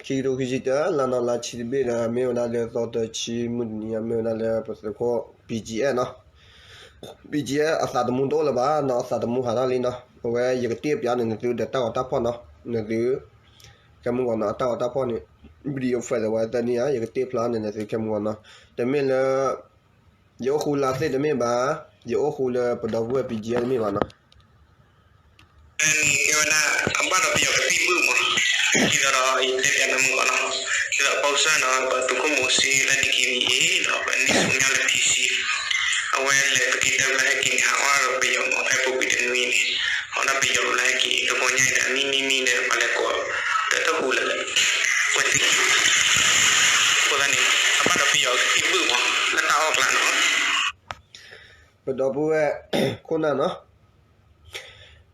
ခံကထိခံဆံတၢ လါနီၤလါဆံတဘ့ၣ်ဒီး မ့ၢ်ဝဲဒၣ်လၢသီတဆံမုၢ်တနံၤညါ မ့ၢ်ဝဲဒၣ်လၢပသုးခိၣ် BGF နီၤ. BGF အသးသမူတအိၣ်လၢၤဘၣ်နီၤ, အသးသမူဟးထီၣ်လံနီၤ. အဝဲယကတ့ၢ်ပၠးန့ၣ် နသုဒီးတၢ်ဂီၤတၢ်ဖီၣ်နီၤ, နသု ခဲမုၢ်ဂီၤနီၤ အတၢ်ဂီၤတၢ်ဖီၣ်န့ၣ် video file ဝဲသၢနံၣ်ဧါ, ယကတ့ၢ်ဖျါန့ၣ် နသုခဲမုၢ်ဂီၤနီၤ. တမ့ၢ်လၢ ယအိၣ်ဃူလါသ့ၣ်တမ့ၢ်ဘၣ်, ယအိၣ်ဃူလၢပဒီပုၢ်ဝဲၢ် BGF တမ့ၢ်ဘၣ်နီၤ. န့ၣ်ကဲဝဲဒၣ် အဘၣ်ဒီးပယီၤကသံၣ်ဘုၣ်မး, ဒ်သိးဒီးယတဲပၠးနမုၢ်ဂီၤနီၤ, ဒ်သိး post နီၤ ပသုးခိၣ်မိၤၡ့လၢ DKBA ဒီးပနံၣ်ဆူညါလၢ PC အဝဲလဲၤသုးက့တၢၢ်ဘျါဟဲက့ၤန့ၣ် ဟးအီၣ်ဒီးပယီၤမးဖဲပူၤကွံာ်တနွံန့ၣ်, အီၣ်ဒၣ်ပယီၤဘျါဟဲက့ၤ တဘျီညါအံၤဒီး မံမံမံဒီး ပှၤလဲၤကိးတၢ်တဟူးလၢၤလၢၤ, ဝဲသ့ၣ် အဃိသတးန့ၣ် အဘၣ်ဒီးပယီၤကသံၣ်ဘုၣ်မး လၢတၢ်အီၣ်ကျါနီၤ. ပဒီပုၢ်ဝဲၢ်ခိၣ်နၢ်နီၤ,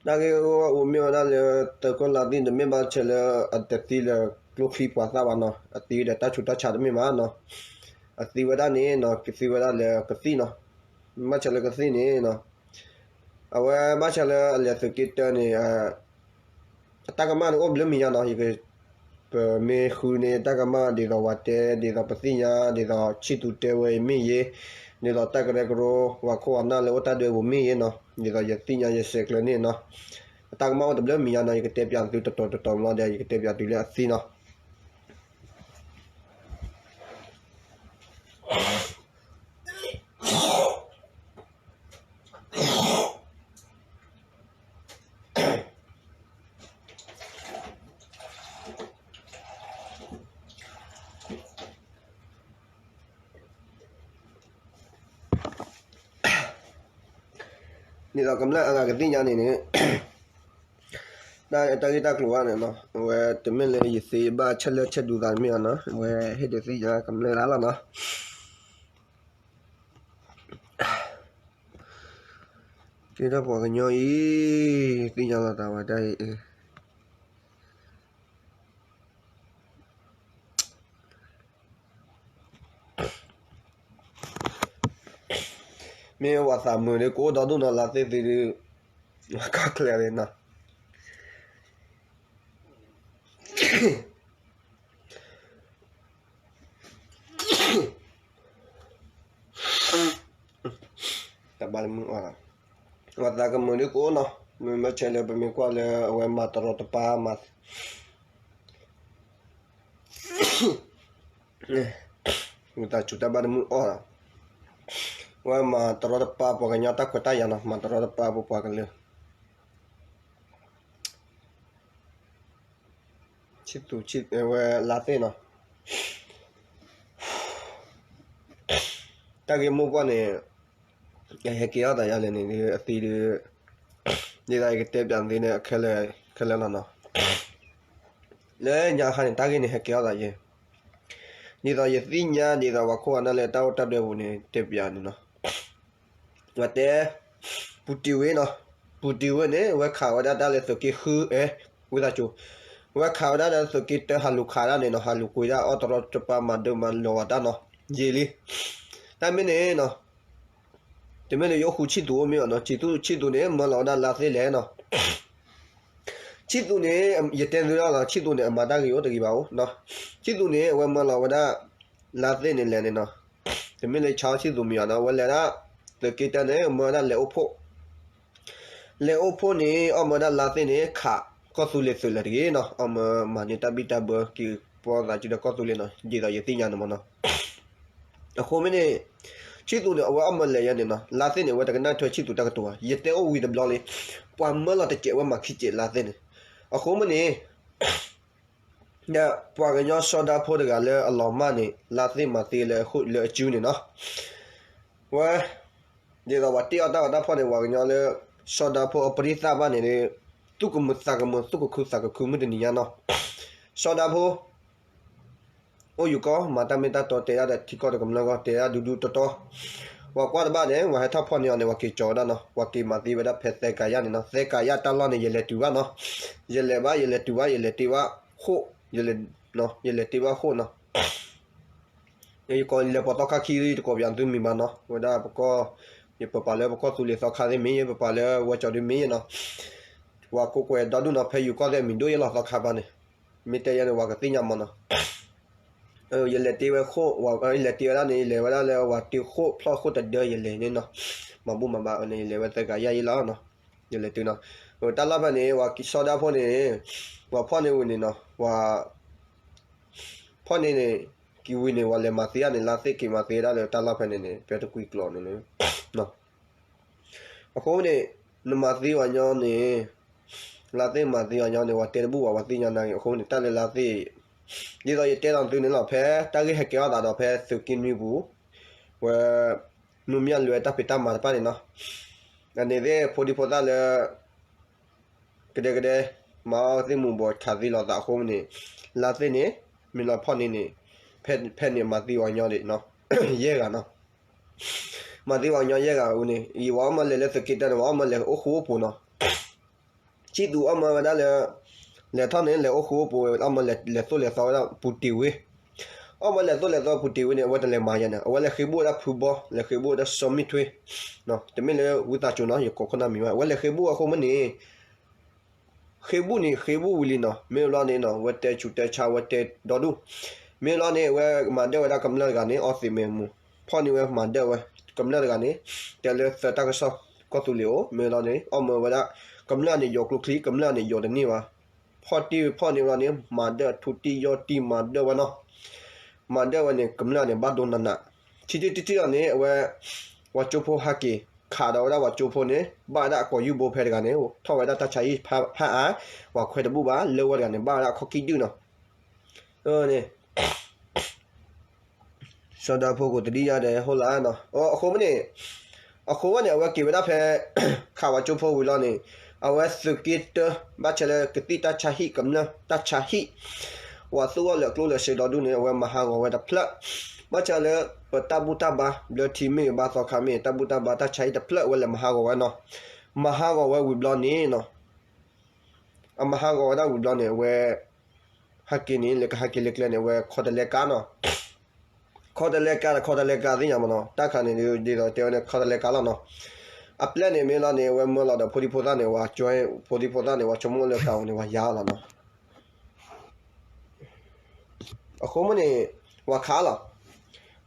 တၢ်ဂ့ၢ်အိၣ်အိၣ်မ့ၢ်ဝဲဒၣ်လၢ သုးခိၣ်လါသ့ၣ် တမ့ၢ်ဘၣ်ဆၣ်လၢအတသံလၢကျိချံပှၤသၣ်ဘၣ်နီၤ, အသံဒီးတၢ်ဆူးတၢ်ဆါတမ့ၢ်ဘၣ်နီၤ, အသံဝဲဒၣ်န့ၣ်နီၤ ကသံဝဲဒၣ်လၢကသံၣ်နီၤ, ဘၣ်ဆၣ်လၢကသံၣ်န့ၣ်နီၤ, အဝဲဘၣ်ဆၣ်လၢအလဲၤသုးက့တၢၢ်န့ၣ် အတၢ်ကမၣ်န့ၣ်အိၣ်ဘျၢမံၤညါနီၤ, ယက ပမ့ၢ်ဃုန့ၢ်တၢ်ကမၣ်ဒ်သိးဝဲတဲ ဒ်သိးပသ့ၣ်ညါ ဒ်သိးဆံၣ်သူးတဲဝဲအံၤမ့ၢ်ဂ့ၤ, ဒ်သိးတၢ်ကရၢကရိ ပှၤခိၣ်ပှၤနၢ်လၢအိၣ်တၢ်ဒွဲပူၤမ့ၢ်ဂ့ၤနီၤ, ဒ်သိးယသ့ၣ်ညါယဆဲးကျၢန့ၣ်နီၤ, အတၢ်ကမၣ်အိၣ်တဘျၢမံၤညါနီၤ, ယကတဲပၠးသုတတီၤတတီၤလီၤဒီး ယကတဲပၠးသုလၢအသံနီၤ. ဒ်သိးကမျၢၢ်အါဂၤကသ့ၣ်ညါန့ၣ်န့ၣ်, တၢ်တၢ်ဂ့ၢ်တၢ်ကျိၤဘၣ်န့ၣ်နီၤ, အဝဲတမ့ၢ်လၢယသ့ဘၣ်ဆၢလၢဆၢဒူသးတမ့ၢ်ဘၣ်နီၤ, အဝဲဟ့ၣ်ဒုးသ့ၣ်ညါကမျၢၢ်လၢ်လီၤနီၤ. ကဲထီၣ်ပှၤကညီအံၤ သ့ၣ်ညါလီၤသးဝဲဒၣ်အံၤ, မ့ၢ်ဝဲသးမုာ်ဒီး ကအိၣ်ဒီဒူၣ်နီၤ လါသ့ၣ်သ့ၣ်ဒီး ကီၢ်ချၢန့ၣ်နီၤ. တၢ်ဘၣ်လၢမုၢ်အီၣ်လီၤ, ဝဲသးကမုာ်ဒ်ကအိၣ်နီၤ, မ့မ့ၢ်ဆဲးလၢပမ့ၢ်ကွၢ်လၢအဝဲမၤတရီတပါမၤ ဝံသးစူၤတၢ်ဘၣ်တမုၢ်အီၣ်လီၤ, ဝဲမၤတရီတပါပှၤကညီတၢ်ခွဲးတၢ်ယာ်နီၤ, မၤတရီတပါပပှၤကလုာ် ဆံၣ်သူးဆံၣ် ဝဲလါသ့ၣ်နီၤ, တၢ်ဂ့ၢ်မိၢ်ပှၢ်န့ၣ် ဟဲက့ၤအီၣ်သးယါလဲၣ်န့ၣ် အသံဒီး ဒ်သိးယကတဲပၠးန့ၣ် ခဲလၢာ်လီၤနီၤ, လၢညါခါန့ၣ် တၢ်ဂ့ၢ်န့ၣ် ဟဲက့ၤအီၣ်သးယဲ, ဒ်သိးယသ့ၣ်ညါ ဒ်သိးပှၤခိၣ်ပှၤနၢ်လၢတၢ်အိၣ်တၢ်ဒွဲပူၤန့ၣ် တဲပၠးန့ၣ်နီၤ. ဝဲတဲ ပူၤတံၤဝ့ၢ်နီၤ, ပူၤတံၤဝ့ၢ်န့ၣ် အဝဲခးဝဲဒၣ်တၢ်လၢသုးက့ဃု အဲ ဝံသးစူၤ, အဝဲခးဝဲဒၣ်လၢသုးက့တၢဟးလူၤခးဒၣ်န့ၣ်နီၤ, ဟးလူၤကွံာ်ဒၣ်အီၣ်တရီတပါမၤဒၢမၤလီၤဝဲတၢ်နီၤ, ယံာ်လံ. တၢ်မ့ၢ်န့ၣ်နီၤ, တမ့ၢ်လၢယအိၣ်ဃူဆံၣ်သူးအိၣ်မ့ၢ်ဘၣ်နီၤ, ဆံၣ်သူး ဆံၣ်သူးန့ၣ် မၢလီၤဝဲဒၣ်လါသ့ၣ်လဲၣ်နီၤ. ဆံၣ်သူးန့ၣ် ယတဲသုဒၣ်လီၤ, ဆံၣ်သူးန့ၣ် အမၤတၢ်ဂ့ၤအိၣ်တဂ့ၤဘၣ်အိၣ်နီၤ. ဆံၣ်သူးန့ၣ် အဝဲမၢလီၤဝဲဒၣ် လါသ့ၣ်န့ၣ်လဲၣ်န့ၣ်နီၤ. တမ့ၢ်လၢဆါဆံၣ်သူးမံၤဘၣ်နီၤ, အဝဲလဲၤဒၣ် သုးက့တၢန့ၣ် မၢဝဲဒၣ်လဲၤအိၣ်ဖှိၣ် လဲၤအိၣ်ဖှိၣ်န့ၣ် အီၣ်မၢဝဲဒၣ်လါသ့ၣ်န့ၣ် ခးကီၢ်သူလ့ၤသုးလၢာ်တဂ့ၤနီၤ, အီၣ်မၢမၤန့ၢ်တၢ်ဘံၣ်တၢ်ဘၢ က့ၤပီသးစုဒီးကီၢ်သူလ့ၤနီၤ, ဒ်သိးယသ့ၣ်ညါန့ၣ်မ့ၢ်နီၤ. အဃိမ့ၢ်န့ၣ် ဆံၣ်သူးန့ၣ် အဝဲအီၣ်မၢလဲၤယဲန့ၣ်နီၤ, လါသ့ၣ်န့ၣ် အဝဲတကနၣ်ထွဲဆံၣ်သူးတၢ်ကတိၤဘၣ်, ယတဲအိၣ်ဝံၤတဘျီလံ, ပှၤမၢလီၤတစဲးဝဲမၤခံစဲးလါသ့ၣ်န့ၣ်, အဃိမ့ၢ်န့ၣ် ဒီးပှၤကညီစီၤဒၤဖိတဂၤလၢအလီၤမၢ်န့ၣ် လါသ့ၣ်မၤသ့လၢအဃိလၢအစုန့ၣ်နီၤ. ဝဲ ဒ်သိးပှၤတ့အီၣ်တၢ်ဂီၤတၢ်ဖီၣ်န့ၣ် ပှၤကညီလၢ စီၤဒၤဖိအပရံသၣ်ဘၣ်န့ၣ် သူၣ်ကမုာ်သးကမုာ် သူၣ်ကခုသးကခုမုၢ်တနံၤညါနီၤ. စီၤဒၤဖိ အိၣ်ယူၤကီၢ် မၤတၢ်မ့ၢ်တၢ်တီ တဲဒၣ်ဒီးထံကီၢ်တကမျၢၢ်ကီၢ် တဲဒၣ်ဒူဒူတီတီ, ပှၤကွၢ်တဘၣ်န့ၣ် ပှၤဟဲထီၣ်ဖီၣ်န့ၢ်အီၤန့ၣ် ပှၤက့ၤကၠီၤဝဲဒၣ်နီၤ, ပှၤက့ၤမၤသ့ဝဲဒၣ်ဖဲသဲကၤယၢ်န့ၣ်နီၤ, သဲကၤယၢ်တၢ်လီၢ်န့ၣ် ယလဲၤတုၤဘၣ်နီၤ, ယလဲၤဘၣ် ယလဲၤတုၤဘၣ် ယလဲၤတ့ဘၣ်ဃိၣ်, ယလဲၤတ့ဘၣ်ဃိၣ်နီၤ. ယကိးလဲၤပိာ်သီခါခံတကိးပယၤသုမံၤမးနီၤ, ဝဲဒၣ်ပကီၢ်, ယပပာ်လၢပကီၢ်သူလ့ၤသီခါသ့ၣ်မ့ၢ် ယပပာ်လၢဝဲကၠီၤဒုမ့ၢ်နီၤ, ပှၤကိးကွဲးဒီဒူၣ်နီၤ, ဖဲယူၤကီၢ်သ့ၣ်အမံၤဒိၣ်ယဲလီၤသီခါဘၣ်န့ၣ် မ့ၢ်တဲယဲန့ၣ် ဝၤကသ့ၣ်ညါမးနီၤ. ယလဲၤတ့ဝဲခိၣ်, ယလဲၤတ့ဝဲဒၣ်န့ၣ် ယလဲၤဝဲဒၣ်လၢဝၤတ့ခိၣ်ဖျီၣ်ခိၣ်တဒၢယလဲၤန့ၣ်နီၤ. မၤဘူၣ်မၤဘါအန့ၣ် ယလဲၤဝဲသၢကယၤယဲလီၤနီၤ. ယလဲၤတုၤနီၤ. တၢ်လီၢ်ဖဲန့ၣ် ဝၤကံၣ်စီဒၣ်ဖိန့ၣ် ဝၤဖီၣ်န့ၢ်ဝံၤန့ၣ်နီၤ, ဝၤ ဖီၣ်န့ၢ်န့ၣ် က့ၤဝံၤန့ၣ် ဝၤလဲၤမၤသံဧါန့ၣ် လါသ့ၣ်က့ၤမၤသံဝဲဒၣ်လၢတၢ်လီၢ်ဖဲန့ၣ်န့ၣ် ဖဲတကွံကျိာ်န့ၣ်လၢ အဃိန့ၣ် နမၤသံဝၤညီန့ၣ်, လါသ့ၣ်မၤသံဝၤညီန့ၣ် ဝၤတဲတဘူၣ်ဘၣ် ဝၤသ့ၣ်ညါနၤဂ့ၤ အဃိန့ၣ် တၢ်လၢလါသ့ၣ်, ဒ်သိးယတဲဒီးသုန့ၣ်လီၤ ဖဲတၢ်ဂ့ၢ်ဟဲကဲထီၣ်သးဒီးဖဲသုးက့နွံပူၤ, ဝဲ နူမၠၣ်လွဲတၢ်ဖံးတၢ်မၤတဖၣ်န့ၣ်နီၤ, အန့ၣ်သ့ၣ်ဖိဒံဖိသၣ်လၢ ကဒဲကဒဲ မၤအီၣ်သ့ၣ်မူၤဘှီးခးသံလိာ်သးအဃိန့ၣ်, လါသ့ၣ်န့ၣ် မ့ၢ်လီၤဖီၣ်န့ၢ်န့ၣ်, ဖဲန့ၣ်မၤသံဝၤညီဒံးနီၤ, ယဲၢ်ဂၤနီၤ, မၤသံဝၤညီယဲၢ်ဂၤအူန့ၣ် ယဝၤအီၣ်မၢလဲၤလၢသုးက့တၢန့ၣ် ဝၤအီၣ်မၢလဲၤအိၣ်ဃူအိၣ်ပူၤနီၤ, ဆံၣ်သူးအီၣ်မၢဝဲဒၣ်လၢ လဲၤထီၣ်န့ၣ် လဲၤအိၣ်ဃူအိၣ်ပူၤ အီၣ်မၢလဲၤသိၣ်လဲၤသီဝဲဒၣ်ပူၤတ့ၢ်ဝ့, အီၣ်မၢလဲၤသိၣ်လဲၤသီပူၤတ့ၢ်ဝ့န့ၣ် အဝဲတလဲၤမၤယဲန့ၣ် အဝဲလဲၤဃ့ဘူၣ်ဝဲဒၣ်ဖုဘီ လဲၤဃ့ဘူၣ်ဝဲဒၣ်စီၤမံၣ်ထွ့, တမ့ၢ်လၢဝံသးစူၤနီၤ ယကိးခိၣ်နၢ်မံၤဝဲ အဝဲလဲၤဃ့ဘူၣ်အဃိမ့ၢ်န့ၣ် ဃ့ဘူၣ်န့ၣ် ဃ့ဘူၣ်ဝံၤလံနီၤ, မ့ၢ်ဘျီန့ၣ်နီၤ ဝဲတဲဆူးတဲဆါ ဝဲတဲဒီဒူၣ်, မ့ၢ်ဘျီန့ၣ် အဝဲမၤဒၢၣ်ဝဲဒၣ်ကမျၢၢ်တဂၤန့ၣ် အီသံးမဲာ်မူး, ဖီၣ်န့ၢ်ဝဲမၤဒၢၣ်ဝဲ ကမျၢၢ်တဂၤန့ၣ် တဲလၢသၢတၢ်ကစီၣ်ကီၢ်သူလ့ၤအိၣ်, မ့ၢ်ဘျီန့ၣ် အီၣ်မၢဝဲဒၣ် ကမျၢၢ်န့ၣ်ယိးကျိချံ ကမျၢၢ်န့ၣ်ယိးတန့ၢ်ဘၣ်, ဖီၣ်တံၢ်ဖီၣ်န့ၢ်ဘျီန့ၣ် မၤဒၢၣ်ထူတံၢ်ယီၢ်တံၢ်မၤဒၢၣ်ဝဲနီၤ, မၤဒၢၣ်ဝဲန့ၣ် ကမျၢၢ်န့ၣ် ဘၣ်ဒိနးနး, ထံထံထံထံလီၤန့ၣ် အဝဲ ပှၤကၠိဖိဟဲက့ၤ ခးဒီးဝဲဒၣ်ပှၤကၠိဖိန့ၣ် ဘၣ်ဝဲဒၣ်အကိာ်ယူၢ်ဘိဖဲတဂၤန့ၣ် ထီၣ်ဝဲဒၣ်တၢ်ဆါဟံၣ်ဖးအါ, ပှၤခွဲးတဘူၣ်ဘၣ် လၢဝဲတဂၤန့ၣ် ဘၣ်ဝဲဒၣ်အခီၣ်ခံဒုၣ်နီၤ, န့ၣ် စီၤဒၤဖိကိးတဒံယါဒီးဟိလၢနီၤ, အဃိမ့ၢ်န့ၣ်, အဃိဝဲန့ၣ် အဝဲက့ၤဝဲဒၣ်ဖဲ ခးပှၤကၠိဖိဝံၤလီၤန့ၣ်, အဝဲသုးက့တၢ ဘၣ်ဆၣ်လၢကသံၣ်တၢ်ဆါဟံၣ်ကမျၢၢ် တၢ်ဆါဟံၣ် ဝၤသူၣ်အီၣ်လၢကျိၣ်လၢစ့ဒီဒူၣ်န့ၣ် အဝဲမၤဟးဂီၤဝဲတဖျၢၣ်, ဘၣ်ဆၣ်လၢ ပတၢ်ဘူၣ်တၢ်ဘါ ဘျၢထံမ့ၢ်ဂ့ၤ ဘါသီခါမ့ၢ်ဂ့ၤ တၢ်ဘူၣ်တၢ်ဘါတၢ်ဆါဟံၣ်တဖျၢၣ် အဝဲလဲၤမၤဟးဂီၤဝဲနီၤ, မၤဟးဂီၤဝဲဝံၤဘျီန့ၣ်နီၤ အမၤဟးဂီၤဝဲဒၣ်ဝံၤဘျီန့ၣ် အဝဲ ဟဲက့ၤန့ၣ် လၢကဟဲက့ၤလၢကျဲန့ၣ် အဝဲခီတလဲကါနီၤ, ခီတလဲကါဒီးခီတလဲကါသ့ၣ်ညါမးနီၤ, တၢ်ခါန့ၣ် ဒ်သိးတဲဝဲန့ၣ် ခီတလဲကါလီၤနီၤ, အပျဲၢ်န့ၣ်မ့ၢ်လီၤန့ၣ် အဝဲမၢလီၤဒီးဖိဒံဖိသၣ်န့ၣ် ဝၤကၠိဖိဒံဖိသၣ်န့ၣ် ဝၤဆိကမိၣ်လၢကါအီၤန့ၣ် ဝၤယါလီၤနီၤ အဃိမ့ၢ်န့ၣ် ဝၤခးလီၤ,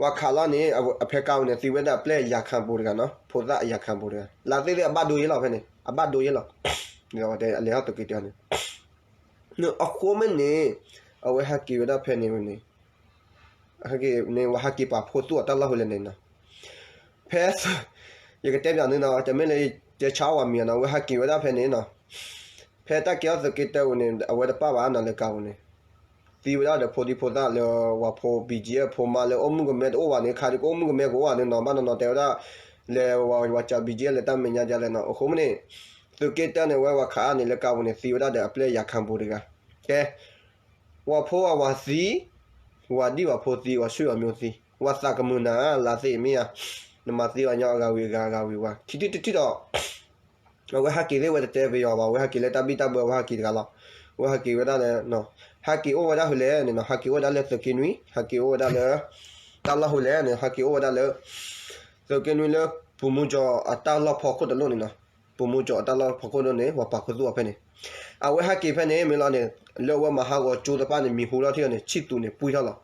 ဝၤခးလီၤန့ၣ် အဖဲကါအူန့ၣ် သံဝဲဒၣ်အပျဲၢ်အယၤခၣ်ပူၤတဂၤနီၤ, ဖိသၣ်အယၤခၣ်ပူၤတဂၤ, လါသ့ၣ်သ့ၣ်အဘၣ်ဒိယဲလီၤဖဲန့ၣ် အဘၣ်ဒိယဲလီၤ, အလဲၤထီၣ်သုးက့တၢန့ၣ်, အဃိမ့ၢ်န့ၣ် အဝဲဟဲက့ၤဝဲဒၣ်ဖဲန့ၣ်ဝဲန့ၣ်, ဟဲက့ၤန့ၣ် ဝဲဟဲက့ၤပာ်ဖှိၣ်သူၣ်အီၤတၢ်လီၢ်ဟူလဲၣ်န့ၣ်နီၤ, ဖဲ ယကတဲပၠးန့ၣ်နီၤ, တမ့ၢ်လၢယတဲဆါဝဲမံၤနီၤ, အဝဲဟဲက့ၤဝဲဒၣ်ဖဲန့ၣ်နီၤ, ဖဲတၢ်ကဲထီၣ်သုးက့တၢပူၤန့ၣ် အဝဲတပၣ်ဘၣ်နီၤလၢကါပူၤန့ၣ်, သံဝဲဒၣ်ဒီးဖိဒံဖိသၣ်လၢဝၤဖိ ဘံၣ်ကၠံအၣ် ဖိမါလၢအိၣ်မုၣ်ကမဲတအိၣ်ဘၣ်န့ၣ်, ခးဒုးကအိၣ်မုၣ်ကမဲကအိၣ်ဘၣ်န့ၣ်နီၤ, ဘၣ်နီၤနီၤတဲဝဲဒၣ် လဲၤဝၤ ဝၤစၢ် ဘံၣ်ကၠံအၣ် လဲၤတၢ်မဲာ်ညါဒ်လဲၣ်နီၤ, အဃိမ့ၢ်န့ၣ် သုးက့တၢန့ၣ် အဝဲဝၤခးအါန့ၣ်လၢကါပူၤန့ၣ် သံဝဲဒၣ်ဒီးအပျဲၢ်ယၤခၣ်ပူၤတဂၤ, ကဲ ဝၤဖိဝၤဝၤသံ, ဝၤဒံၣ်ဝၤဖိသံ, ဝၤဆွံၣ်ဝၤမျိုးသံ, ဝၤသးကမုာ်နၤ လါသ့ၣ်မ့ၢ်ဧါ, နမၤသံဝဲညီအဂၤဝံၤအဂၤ အဂၤဝံၤဝဲ, ခံထံၣ်တထံၣ်ဒီး အဝဲဟဲက့ၤသ့ၣ်ဝဲတတဲပယီၤဘၣ်, အဝဲဟဲက့ၤလၢတၢ်ဘံၣ်တၢ်ဘၢ အဝဲဟဲက့ၤတဂၤလီၤ, အဝဲဟဲက့ၤဝဲဒၣ်လၢ ဟဲက့ၤအိၣ်ဝဲဒၣ်ဟူလဲၣ်န့ၣ်နီၤ, ဟဲက့ၤအိၣ်ဝဲဒၣ်လၢသုးက့နွံ, ဟဲက့ၤအိၣ်ဝဲဒၣ်လၢ တၢ်လီၢ်ဟူလဲၣ်န့ၣ် ဟဲက့ၤအိၣ်ဝဲဒၣ်လၢ သုးက့နွံလၢ ပူမူကၠီၤအတၢ်လီၢ်ဖီခိၣ်တလိၣ်န့ၣ်နီၤ, ပူမူကၠီၤအတၢ်လီၢ်ဖီခိၣ်တလိၣ်န့ၣ် ပှၤပာ်ခူသူၣ်အီၤဖဲန့ၣ်, အဝဲဟဲက့ၤဖဲန့ၣ် မ့ၢ်လီၤန့ၣ် လၢအဝဲမၤဟးဂီၤကၠိတဖၣ်န့ၣ် မံၤဟူထီၣ်ထံၣ်အီၤန့ၣ် ဆံၣ်သူးန့ၣ် ပှံၢ်ထီၣ်လီၤ,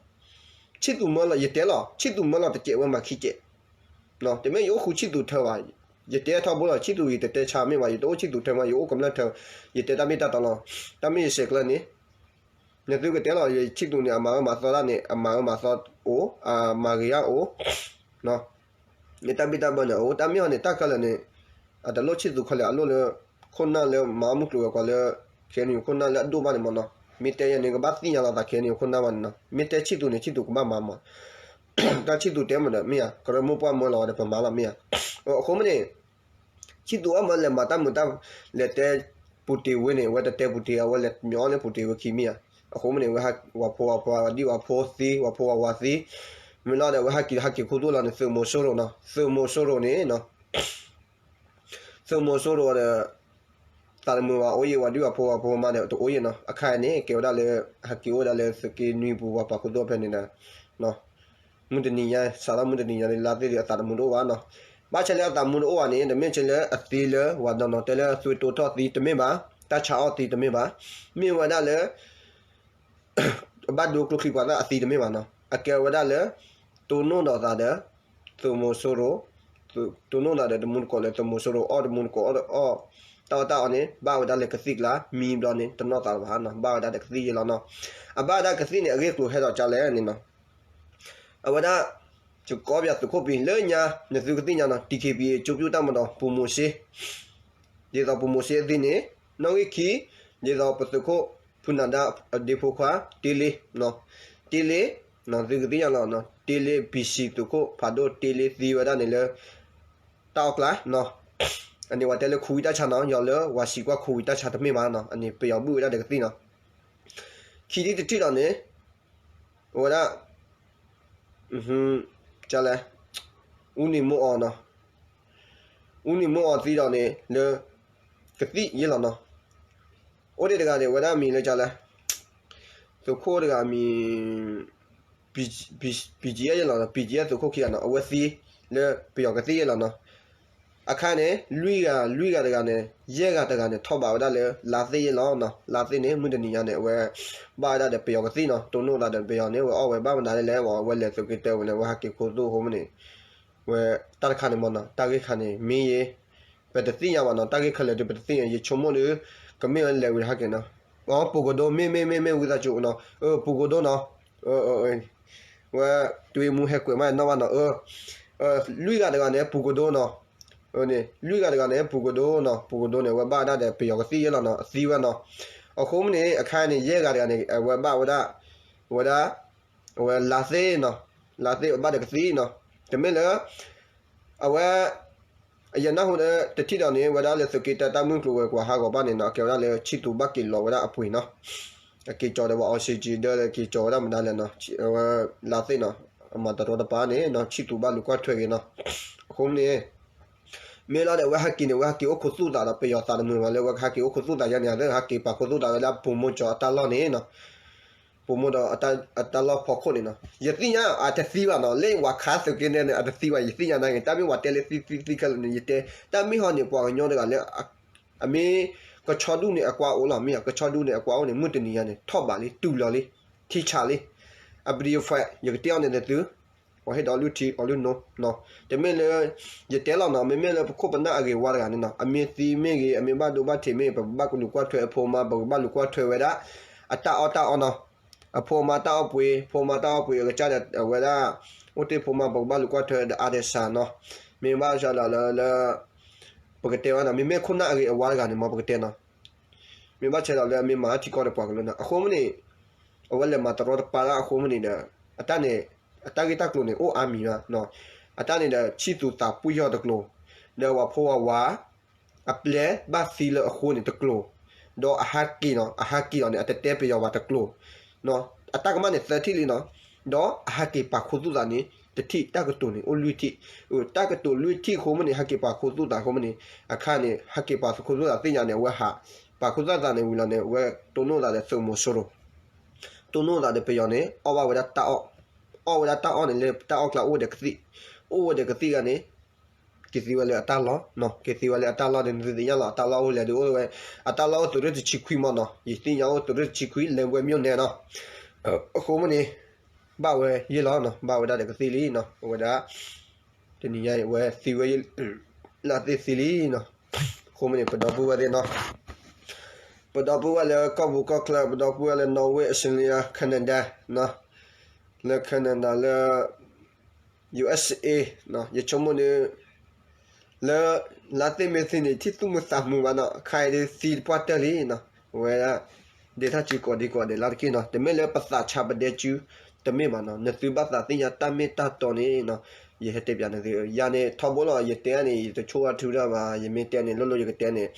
ဆံၣ်သူးမၢလီၤ ယတဲလီၤ ဆံၣ်သူးမၢလီၤတစဲးဝဲမၤခံစဲး တမ့ၢ်ယအိၣ်ဃုဆံၣ်သူးထၢဘၣ်, ယတဲထီဘိလီၤ ဆံၣ်သူးယတတဲဆါမ့ၢ်ဘၣ်, ယတအိၣ်ဆံၣ်သူးထၢမး ယအိၣ်ကမျၢၢ်ထၢ, ယတဲတၢ်မ့ၢ်တၢ်တီလီၤ, တၢ်မ့ၢ်ယစဲးကျၢန့ၣ်, နသုကတဲလီၤ ယဆံၣ်သူးန့ၣ် အမၤအၢမၤသီတၢ်န့ၣ် အမၤအၢမၤသီအိၣ်, အမၤဂ့ၤယါအိၣ်, ယတၢ်ဘံၣ်တၢ်ဘၢန့ၣ်အိၣ်, တၢ်မ့ၢ်ဟီန့ၣ် တၢ်ခဲလၢာ်န့ၣ်, အတလိၣ်ဆံၣ်သူးခဲလၢာ် အလိၣ်လၢ ခိၣ်နၢ်လၢမၤအီၣ်မုၢ်ကျိၤဝဲၤကွာ်လၢ ခဲအံၤန့ၣ် ခိၣ်နၢ်လၢအဒိၣ်ဘၣ်န့ၣ်မးနီၤ, မ့ၢ်တဲယဲန့ၣ် ကဘၣ်သ့ၣ်ညါလီၤသး ခဲအံၤန့ၣ် ခိၣ်နၢ်ဘၣ်န့ၣ်နီၤ, မ့ၢ်တဲဆံၣ်သူးန့ၣ် ဆံၣ်သူးကဘၣ်မၤမး, တၢ်ဆံၣ်သူးတဲမးဒီး မ့ၢ်ဧါ, ကရၢမိၢ်ပှၢ်မၢလီၤဝဲဒီးပမၤလီၤ မ့ၢ်ဧါ, အဃိမ့ၢ်န့ၣ် ဆံၣ်သူးအီၣ်မၢလဲၤမၤတၢ်မုာ်တၢ် လဲၤတဲပူၤတ့ၤဝ့န့ၣ် အဝဲတတဲပူၤတ့ၤ အဝဲလဲၤမ့ၢ်အီၣ်န့ၢ်ပူၤတ့ၤဝ့ခံမ့ၢ်ဧါ, အဃိမ့ၢ်န့ၣ် ဝဲဝၤဖိဝၤဖိဝၤဒံၣ်ဝၤဖိသံ ဝၤဖိဝၤဝၤသံ, မ့ၢ်လီၤဒီး အဝဲဟဲက့ၤဟဲက့ၤခူသူၣ်လီၤန့ၣ် သုးမီၤစိရိၤနီၤ, သုးမီၤစိရိၤန့ၣ် သုးမီၤစိရိၤဒီး သးတမုာ်ဘၣ်အိၣ်ယံၤ ဝၤဒံၣ်ဝၤဖိဝၤဖိမါဒီးတအိၣ်ယံၤနီၤ, အခါအံၤန့ၣ် ကဲဝဲဒၣ်လၢ ဟဲက့ၤအိၣ်ဝဲဒၣ်လၢသုးက့နွံပူၤ ပှၤပာ်ခူသူၣ်ဖဲန့ၣ်ဒီး မုၢ်တနံၤညါ စးထီၣ်မုၢ်တနံၤညါလၢလါသ့ၣ်ဒီး အသးတမုာ်တအိၣ်ဘၣ်နီၤ, ဘၣ်ဆၣ်လၢအသးမုာ်တအိၣ်ဘၣ်န့ၣ် တမ့ၢ်ဆၢလၢအသံလၢ ဝၤဒီးနီၤတဲလၢသွေးတိုးထီၣ်သံတမ့ၢ်ဘၣ်, တၢ်ဆါအီၣ်သံတမ့ၢ်ဘၣ်, မ့ၢ်ဝဲဒၣ်လၢ အဘၣ်ဒိကျိချံပှၤသၣ်အသံတမ့ၢ်ဘၣ်နီၤ, အကဲဝဲဒၣ်လၢ တိၢ်နီၣ်ဒီးသးဒီး သုးမီၤစိရိၤ, တိၢ်နီၣ်သးဒီးတမူတကိးလၢသုးမီၤစိရိၤ အီၣ်တမူတကိးအီၣ်, တၢ်အီၣ်တၢ်အီန့ၣ် ဘၣ်ဝဲဒၣ်လၢကသံၣ်ကျါ မံဘျီန့ၣ် တနီၣ်သးလၢၤဘၣ်နီၤ, ဘၣ်ဝဲဒၣ်ဒီးကသံၣ်ယဲလီၤနီၤ. အဘၣ်ဝဲဒၣ်ကသံၣ်န့ၣ် အဂ့ၢ်ကျိၤဟဲဒီးကလဲၣ်န့ၣ်နီၤ, အဝဲဒၣ် ယကိးပယီၤသုးခိၣ်ပံၤလၢညါ နသုကသ့ၣ်ညါနီၤ, တီၣ်ခ့ပံၤ ကၠိပျူၣ်တၢ်မၤဒီး ပူၤမိၤၡ့, ဒ်သိးပူၤမိၤၡ့အသံန့ၣ် နီၣ်ဂံၢ်ခံ, ဒ်သိးပသုးခိၣ် ဖုနၢၤဒါအဒ့ဖိခွါ တ့လ့, တ့လ့, သုကသ့ၣ်ညါလီၤ, တ့လ့ ဘံၣ်စံၣ်သုးခိၣ်ဖးဒိၣ် တ့လ့သံဝဲဒၣ်န့ၣ်လၢ တၢ်အီၣ်ကျါ, အန့ၣ်ဝဲတဲလၢခူဝံၤတၢ်ဆါနီၤ, ယီၤလၢဝဲစံးကွၢ်ခူဝံၤတၢ်ဆါတမ့ၢ်ဘၣ်နီၤ, အန့ၣ်ပယီၤဘုၣ်ဝဲဒၣ်ဒီးကသံၣ်နီၤ. ခံထံၣ်တထံၣ်ဒီးန့ၣ် အဝဲဒၣ် ကလဲၣ်, အူနံၤမိၢ်အီၤနီၤ, အူနံၤမိၢ်အီၤသံဒီးန့ၣ်လၢ ကသံၣ်ယဲလီၤနီၤ. အိၣ်ဒံးတဂၤန့ၣ် အဝဲဒၣ်မံၤလၢကလဲၣ်, သုးခိၣ်တဂၤမံၤ BGF ယဲလီၤနီၤ, BGF သုးခိၣ်ခံဂၤနီၤ, အဝဲသံလၢပယီၤကသံၣ်ယဲလီၤနီၤ. အခါန့ၣ် လွံၢ်ဂၤ လွံၢ်ဂၤတဂၤန့ၣ် ယဲၢ်ဂၤတဂၤန့ၣ် ထီၣ်ဘးဝဲဒၣ်လၢ လါသ့ၣ်ယဲလီၤနီၤ. လါသ့ၣ်န့ၣ် မုၢ်တနံၤညါန့ၣ် အဝဲ ဘၣ်ဝဲဒၣ်ဒီးပယီၤကသံၣ်နီၤ, တိၢ်နီၣ်သးဒီးပယီၤန့ၣ် အဝဲအီၣ်ဝဲဘၣ်မနုၤလဲၣ်လဲၣ်, အဝဲလဲၤသုးက့တၢၢ်ဝဲန့ၣ် အဝဲဟးက့ၤခိၣ်သူၣ်အဃိမ့ၢ်န့ၣ် ဝဲတၢ်တခါန့ၣ်မ့ၢ်နီၤ, တၢ်ဂ့ၢ်ခါန့ၣ် မ့ၢ်ယဲ ပတသ့ၣ်ညါဘၣ်နီၤ, တၢ်ဂ့ၢ်ခဲလၢာ်ဒုးပတသ့ၣ်ညါ, ယဆိကမိၣ်ဒီး ကမ့ၢ်ဝဲလဲၤဝံၤတဟးက့ၤနီၤ. ပူၤကဒိ မ့ၢ်မ့ၢ်မ့ၢ်မ့ၢ် ဝံသးစူၤနီၤ, ပူၤကဒိနီၤ, ဝဲ တွ့မူဟဲကွဲးမးနီၢ်ဘၣ်နီၤ, လွံၢ်ဂၤတဂၤန့ၣ် ပူၤကဒိနီၤ, လွံၢ်ဂၤတဂၤန့ၣ် ပူၤကဒိနီၤ, ပူၤကဒိန့ၣ် အဝဲဘၣ်ဝဲဒၣ်ဒီးပယီၤကသံၣ်ယဲလီၤနီၤ, အသံဝဲနီၤ. အဃိမ့ၢ်န့ၣ် အခါန့ၣ် ယဲၢ်ဂၤတဂၤန့ၣ် အဝဲဘၣ်ဝဲဒၣ် ဝဲဒၣ် အဝဲလါသ့ၣ်နီၤ, လါသ့ၣ်အဘၣ်ဒီးကသံၣ်နီၤ, တမ့ၢ်လၢ အဝဲ ယနၢ်ဟူဒီးတထံၣ်ဒီးန့ၣ် ဝဲဒၣ်လၢသုးက့တၢ်တၢ်မုၢ်ကျိၤဝဲၤကွာ်ဟးဂီၤဘၣ်န့ၣ်နီၤ, အကဲဝဲဒၣ်လၢဆံၣ်သူးဘၣ်က့ၤလီၤဝဲဒၣ်အပှ့ၤနီၤ, အက့ၤကၠီၤဒီးပှၤ oxygen ဒီးက့ၤကၠီၤဝဲဒၣ်မနုၤလဲၣ်နီၤ, အဝဲလါသ့ၣ်နီၤ, အမၤတရီတပါန့ၣ်နီၤ, ဆံၣ်သူးဘၣ်လူၤကွၢ်ထွဲက့ၤနီၤ. အဃိန့ၣ် မ့ၢ်လီၤဒီး အဝဲဟးက့ၤန့ၣ် အဝဲဟးက့ၤအိၣ်ခိးသူၣ်သးဒီးပယီၤသးတမုာ်ဘၣ်, လၢအဝဲဟးက့ၤအိၣ်ခိးသူၣ်သးယါန့ၣ် အဝဲဟးက့ၤပာ်ခိၣ်သူၣ်သးဝဲလၢအပိာ်မိၢ်ကၠီၤအတၢ်လီၢ်န့ၣ်နီၤ, ပိာ်မိၢ်ဒီးအတၢ်လီၢ်ဖီခိၣ်န့ၣ်နီၤ. ယသ့ၣ်ညါအတသံဘၣ်နီၤ, လၢပှၤခးသုးက့နဲၣ်န့ၣ် အတသံဘၣ်, ယသ့ၣ်ညါနာ်က့ၤ, တၢ်မ့ၢ်ပှၤတဲလၢသံသံသံခဲလၢာ်န့ၣ် ယတဲ, တၢ်မ့ၢ်ဟီန့ၣ် ပှၤကညီတဂၤလၢ အမ့ၢ် ကဆီဒူၣ်န့ၣ်အကွၢ်အိၣ်လီၤ, မ့ၢ်ကဆီဒူၣ်န့ၣ်အကွၢ်အိၣ်န့ၣ် မုၢ်တနံၤညါန့ၣ် ထီၣ်ဘးလံ တူၢ်လီၤလံ ထံဆးလံ. အပဒံအဖဲ ယကတဲအီၤန့ၣ်တသု, ပှၤဟ့ၣ်ဒီးအီၤလုၢ်ထံအီၤလုၢ်နိနီၤ, တမ့ၢ်လၢ ယတဲလီၤနီၤ, မ့မ့ၢ်လၢပခိၣ်ပနၢ်အဂ့ၤဝါတဂၤန့ၣ်နီၤ, အမ့ၢ်သံမ့ၢ်ဂ့ၤ, အမ့ၢ်ဘၣ်ဒိဘၣ်ထံးမ့ၢ်ဂ့ၤ, ပကဘၣ်လူၤကွၢ်ထွဲအဖိအမါ, ပကဘၣ်လူၤကွၢ်ထွဲဝဲဒၣ် အတၢ်အီၣ်တၢ်အီနီၤ, အဖိအမါတၢ်အီၣ်ပှ့ၤ, ဖိအမါတၢ်အီၣ်ပှ့ၤအကစၢ်ဒီး အဝဲဒၣ် အိၣ်တ့ၢ်ဖိမါ ပကဘၣ်လူၤကွၢ်ထွဲဒီးအါဒဲးစးနီၤ, မ့ၢ်ဘၣ်ဆၣ်ဒီးလၢ လၢ ပကတဲဝဲနီၤ, မ့မ့ၢ်ခိၣ်နၢ်အဂ့ၤအဝါတဂၤန့ၣ် မ်ပကတဲနီၤ, မ့ၢ်ဘၣ်ဆၣ်ဒီးလၢအမ့ၢ်မၤထံကီၢ်ဒီးပှၤကလုာ်နီၤ, အဃိမ့ၢ်န့ၣ် အဝဲလဲၤမၤတရီတပါဒၣ်အဃိမ့ၢ်န့ၣ်ဒီး အတၢ်န့ၣ် အတၢ်ဂ့ၢ်တၢ်ကျိၤန့ၣ် အိၣ်အါမံၤဘၣ်နီၤ, အတၢ်န့ၣ်ဒီး ဆံၣ်သူးသးပှံၢ်ယီၢ်တကျိၤ, ဒီးပှၤဖိဝၤဝၤ အပျဲၢ်ဘၣ်သံလၢအဃိန့ၣ်တကျိၤ, ဒီးအဟးက့ၤနီၤ, အဟးက့ၤအီၤန့ၣ် အတတဲပယီၤဘၣ်တကျိၤ, အတၢ်ကမၣ်န့ၣ်သၢထံၣ်လံနီၤ, ဒီးအဟးက့ၤပာ်ခူသူၣ်သးန့ၣ် တထံၣ် တၢ်ကတိၤန့ၣ် အိၣ်လွံၢ်ထံၣ်, တၢ်ကတိၤလွံၢ်ထံၣ်အဃိမ့ၢ်န့ၣ် ဟးက့ၤပာ်ခူသူၣ်သးအဃိမ့ၢ်န့ၣ် အခါန့ၣ် ဟးက့ၤပာ်ခူသူၣ်သးသ့ၣ်ညါန့ၣ် အဝဲဟး ပာ်ခူသူၣ်သးန့ၣ်ဝံၤလီၤန့ၣ် အဝဲတိၢ်နီၣ်သးဒီးသုးမီၤစိရိၤ, တိၢ်နီၣ်သးဒီးပယီၤန့ၣ် အီၣ်ဘၣ်ဝဲဒၣ်တၢ်အီၣ်, အီၣ်ဝဲဒၣ်တၢ်အီၣ်န့ၣ် လၢတၢ်အီၣ်ကျါအိၣ်ဝဲဒီးကသံၣ်, အိၣ်ဝဲဒီးကသံၣ်ဂၤန့ၣ် က့ၤသံဝဲလၢအတၢ်လီၢ်, က့ၤသံဝဲလၢအတၢ်လီၢ်န့ၣ် နသုသ့ၣ်ညါလီၤ အတၢ်လီၢ်အိၣ်လဲၣ်ဒီးအိၣ်ဝဲ, အတၢ်လီၢ်အိၣ်သုးရ့ၣ်တဆံခွံမ့ၢ်နီၤ, ယသ့ၣ်ညါအိၣ်သုးရ့ၣ်တဆံခွံ လၢဝဲၤမိၢ်နဲၣ်နီၤ, အဃိမ့ၢ်န့ၣ် ဘၣ်ဝဲယဲၢ်လီၤနီၤ, ဘၣ်ဝဲဒၣ်ဒီးကသံၣ်လံနီၤ, အဝဲဒၣ် တနံၤညါအံၤ အဝဲသံဝဲ လၢသ့ၣ်သံလံနီၤ, အဃိမ့ၢ်န့ၣ် ပဒီပုၢ်ဝဲၢ်သ့ၣ်နီၤ, ပဒီပုၢ်ဝဲၢ်လၢကီၢ်ပူၤကီၢ်ချၢ ပဒီပုၢ်ဝဲၢ်လၢ Norway Australia Canada နီၤ, လၢ Canada လၢ USA ယဆိကမိၣ်န့ၣ် လၢ လၢသ့ၣ်မ့ၢ်သံန့ၣ် ထံၣ်သူၣ်မုာ်သးမုာ်ဘၣ်နီၤ, ခါအံၤဒ်သံတပှၢ်တၢၢ်လံနီၤ, အဝဲဒၣ် ဒဲးထီၣ်စုကိးဒံကိးဒဲးလၢတက့ၢ်နီၤ, တမ့ၢ်လၢပသးဆါပဒဲစု တမ့ၢ်ဘၣ်နီၤ, နသုဘၣ်သးသ့ၣ်ညါတၢ်မ့ၢ်တၢ်တီန့ၣ်နီၤ, ယဟဲတဲပျးနသု, ယၤန့ၣ် ထီဘိလီၤ ယတဲန့ၣ် ယတဆိၣ်အါထုဒၣ်ဘၣ်, ယမ့ၢ်တဲန့ၣ် လိၣ်လိၣ်ယကတဲန့ၣ်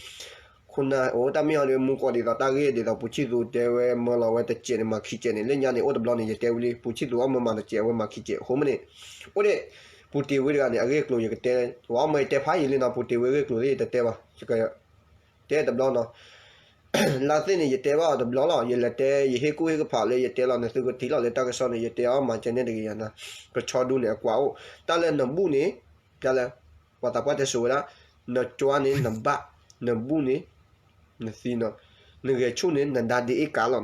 ခိၣ်နၢ်အိၣ်တၢ်မ့ၢ်ဟီဒီး မူကီၢ်ဒ်သိးတၢ်ဂ့ၢ်ဒ်သိး ပူၤဆံၣ်သူးတဲဝဲမၢလီၤဝဲတစဲးန့ၣ် မၤခံစဲးန့ၣ် လၢညါန့ၣ် အိၣ်တဘျီန့ၣ် ယတဲဝံၤလံ ပူၤဆံၣ်သူးအီၣ်မၢမၤတစဲး အဝဲမၤခံစဲး အဃိမ့ၢ်န့ၣ် အိၣ်ဒံး ပူၤတ့ၤဝ့တဂၤန့ၣ် အဂ့ၢ်အကျိၤယကတဲ, ဝဲအီၣ်မၢယတဲဖးယံာ်လံနီၤ, ပူၤတ့ၤဝ့အဂ့ၢ်အကျိၤသ့ၣ်ယတတဲဘၣ်, တဲတဘျီနီၤ, လၢသ့ၣ်န့ၣ် ယတဲဘၣ်အီၤတဘျီလီၤ, ယလဲၤတဲ ယဟ့ၣ်ကူၣ်ဟ့ၣ်ကဖးလၢယတဲလီၤ နသုကထံၣ်လီၤလၢတၢ်ကစီၣ်န့ၣ် ယတဲအီၤမၤကဲန့ၣ်တဂ့ၤယၤနီၤ, ကဆီဒူန့ၣ်အကွၢ်အိၣ်, တၢ်လၢနဘူၣ်န့ၣ် တၢ်လၢ ပှၤသးပှၢ်တဲစိၤဝဲဒၣ်, နကွၢ်န့ၣ်နဘၣ်, နဘူၣ်န့ၣ် နသံနီၤ, နဂဲၤဆူၣ်န့ၣ် နဒါဒ့အ့ၣ်ကးလီၤ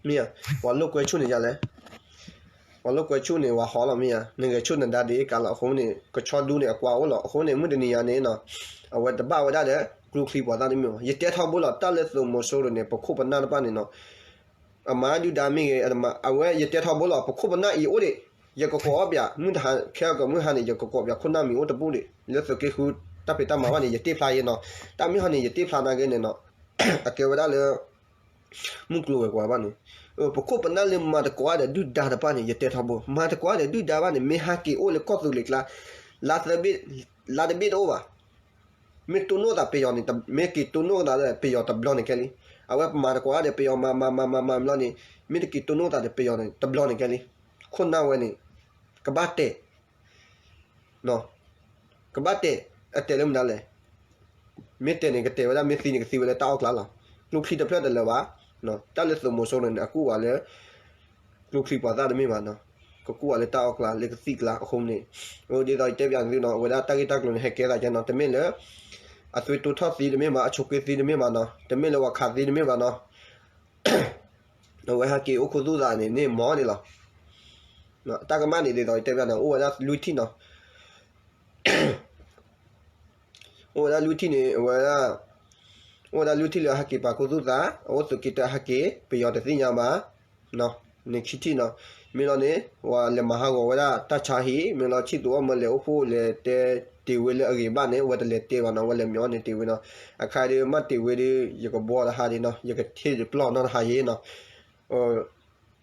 နီၤ, မ့ၢ်ဧါ, ပှၤလိာ်ကွဲဆူၣ်န့ၣ်ယၤလဲၣ်, ပှၤလိာ်ကွဲဆူၣ်န့ၣ် ပှၤဟီလီၤမ့ၢ်ဧါ, နဂဲၤဆူၣ်နဒါဒ်အ့ၣ်ကါလီၤ. အဃိန့ၣ် ကဆီဒူန့ၣ် အကွၢ်အိၣ်လီၤ. အဃိန့ၣ် မုၢ်တနံၤညါန့ၣ်နီၤ, အဝဲတဘၣ်ဝဲဒၣ်ဒီး ကျိချံပှၤသၣ်တမ့ၢ်ဘၣ်. ယတဲထီဘိလီၤ တၢ်လၢသုးမီၤစိရိၤန့ၣ် ပခိၣ်ပနၢ်တဖၣ်န့ၣ်နီၤ, အမၤဒုၣ်ဒါမ့ၢ်ဂ့ၤ, အဝဲယတဲထီဘိလီၤ ပခိၣ်ပနၢ်အံၤအိၣ်ဒံး, ယကကိးအီၣ်ပၠး မုၢ်တဟါ ခဲအကမုၢ်ဟါန့ၣ် ယကကိးပၠးခိၣ်နၢ်မံၤအိၣ်တဘူၣ်ဒံး, လၢသုးက့ဃုတၢ်ဖံးတၢ်မၤဘၣ်န့ၣ် ယတ့ၢ်ဖျါယဲနီၤ. တၢ်မ့ၢ်ဟီန့ၣ် ယတ့ၢ်ဖျါနာ်က့န့ၣ်နီၤ, အကဲဝဲဒၣ်လၢ မုၢ်ကျိၤဝဲၤကွာ်ဘၣ်န့ၣ်, ပခိၣ်ပနၢ်လၢမၤတကိးအါဒီးဒုၣ်ဒါတဖၣ်န့ၣ် ယတဲထီဘိ, မၤတကိးအါဒီးဒုၣ်ဒါဘၣ်န့ၣ် မ့ၢ်ဟဲက့ၤအိၣ်လၢကီၢ်သူးလ့ၤကျါ လါသဘ့ၣ်, လါတဘ့ၣ်တအိၣ်ဘၣ်. မ့ၢ်တိၢ်နီၣ်သးပယီၤန့ၣ်, မ့ၢ်က့ၤတိၢ်နီၣ်သးဒီးပယီၤတဘျီန့ၣ်ကဲလံ. အဝဲမၤတကိးအါဒီးပယီၤမၤမၤမၤမၤမၤဘျီန့ၣ်, မ့ၢ်တက့ၤတိၢ်နီၣ်သးဒီးပယီၤန့ၣ် တဘျီန့ၣ်ကဲလံ. ခိၣ်နၢ်ဝဲန့ၣ် ကဘၣ်တဲာ် ကဘၣ်တဲာ်, အတဲာ်လၢမနုၤလဲၣ်. မ့ၢ်တဲာ်န့ၣ် ကတဲာ်ဝဲဒၣ်, မ့ၢ်သံန့ၣ် ကသံဝဲလၢတၢ်အီၣ်ကျါလီၤ. ကျိချံတဖျၢၣ်တလၢာ်ဘၣ်. တၢ်လၢသုးမီၤစိရိၤန့ၣ် အကူၣ်ဝဲလၢ ကျိချံပှၤသၣ်တမ့ၢ်ဘၣ်နီၤ, ကကူၣ်ဝဲလၢတၢ်အီၣ်ကျါ လၢကသံၣ်ကျါအဃိန့ၣ်, ဒ်သိးယတဲပၠးသုနီၤ, အဝဲဒၣ်တၢ်ဂ့ၢ်တၢ်ကျိၤန့ၣ် ဟဲကဲသးကဲနီၤ, တမ့ၢ်လၢ အသွံၣ်တိထီၣ်သံတမ့ၢ်ဘၣ်, အဆိးက့သံတမ့ၢ်ဘၣ်နီၤ, တမ့ၢ်လၢပှၤခးသံတမ့ၢ်ဘၣ်နီၤ. အဝဲဟဲက့ၤအိၣ်ခူသူၣ်သးန့ၣ် န့ၣ်မီၤန့ၣ်လီၤ. တၢ်ကမၣ်န့ၣ် ဒ်သိးယတဲပၠးန့ၣ် အိၣ်ဝဲဒၣ်လွံၢ်ထံၣ်နီၤ. အိၣ်ဝဲဒၣ်လွံၢ်ထံၣ်န့ၣ် အဝဲဒၣ်, အိၣ်ဝဲဒၣ်လွံၢ်ထံၣ်လၢအဟဲက့ၤပာ်ခူသူၣ်သး, အအိၣ်သုးက့တၢဟဲက့ၤ ပယီၤတသ့ၣ်ညါဘၣ်. န့ၣ်ခံထံၣ်နီၤ. မ့ၢ်လီၤန့ၣ် ပှၤလဲၤမၤဟးဂီၤဝဲဒၣ်တၢ်ဆါဟံၣ်, မ့ၢ်လီၤ ဆံၣ်သူၤအီၣ်မၢလဲၤအိၣ်ဖှိၣ် လဲၤတဲတ့ၢ်ဝ့လၢအဂ့ၤဘၣ်န့ၣ် အဝဲတလဲၤတဲဘၣ်နီၤ, အဝဲလဲၤမၠိအီၣ်န့ၢ်တ့ၢ်ဝ့နီၤ. အခါဒီး မ့ၢ်တ့ၢ်ဝ့ဒီး ယကဘှီတဟါဒံးနီၤ, ယကထ့ၣ်တပျီၢ်နီတဟါယဲနီၤ.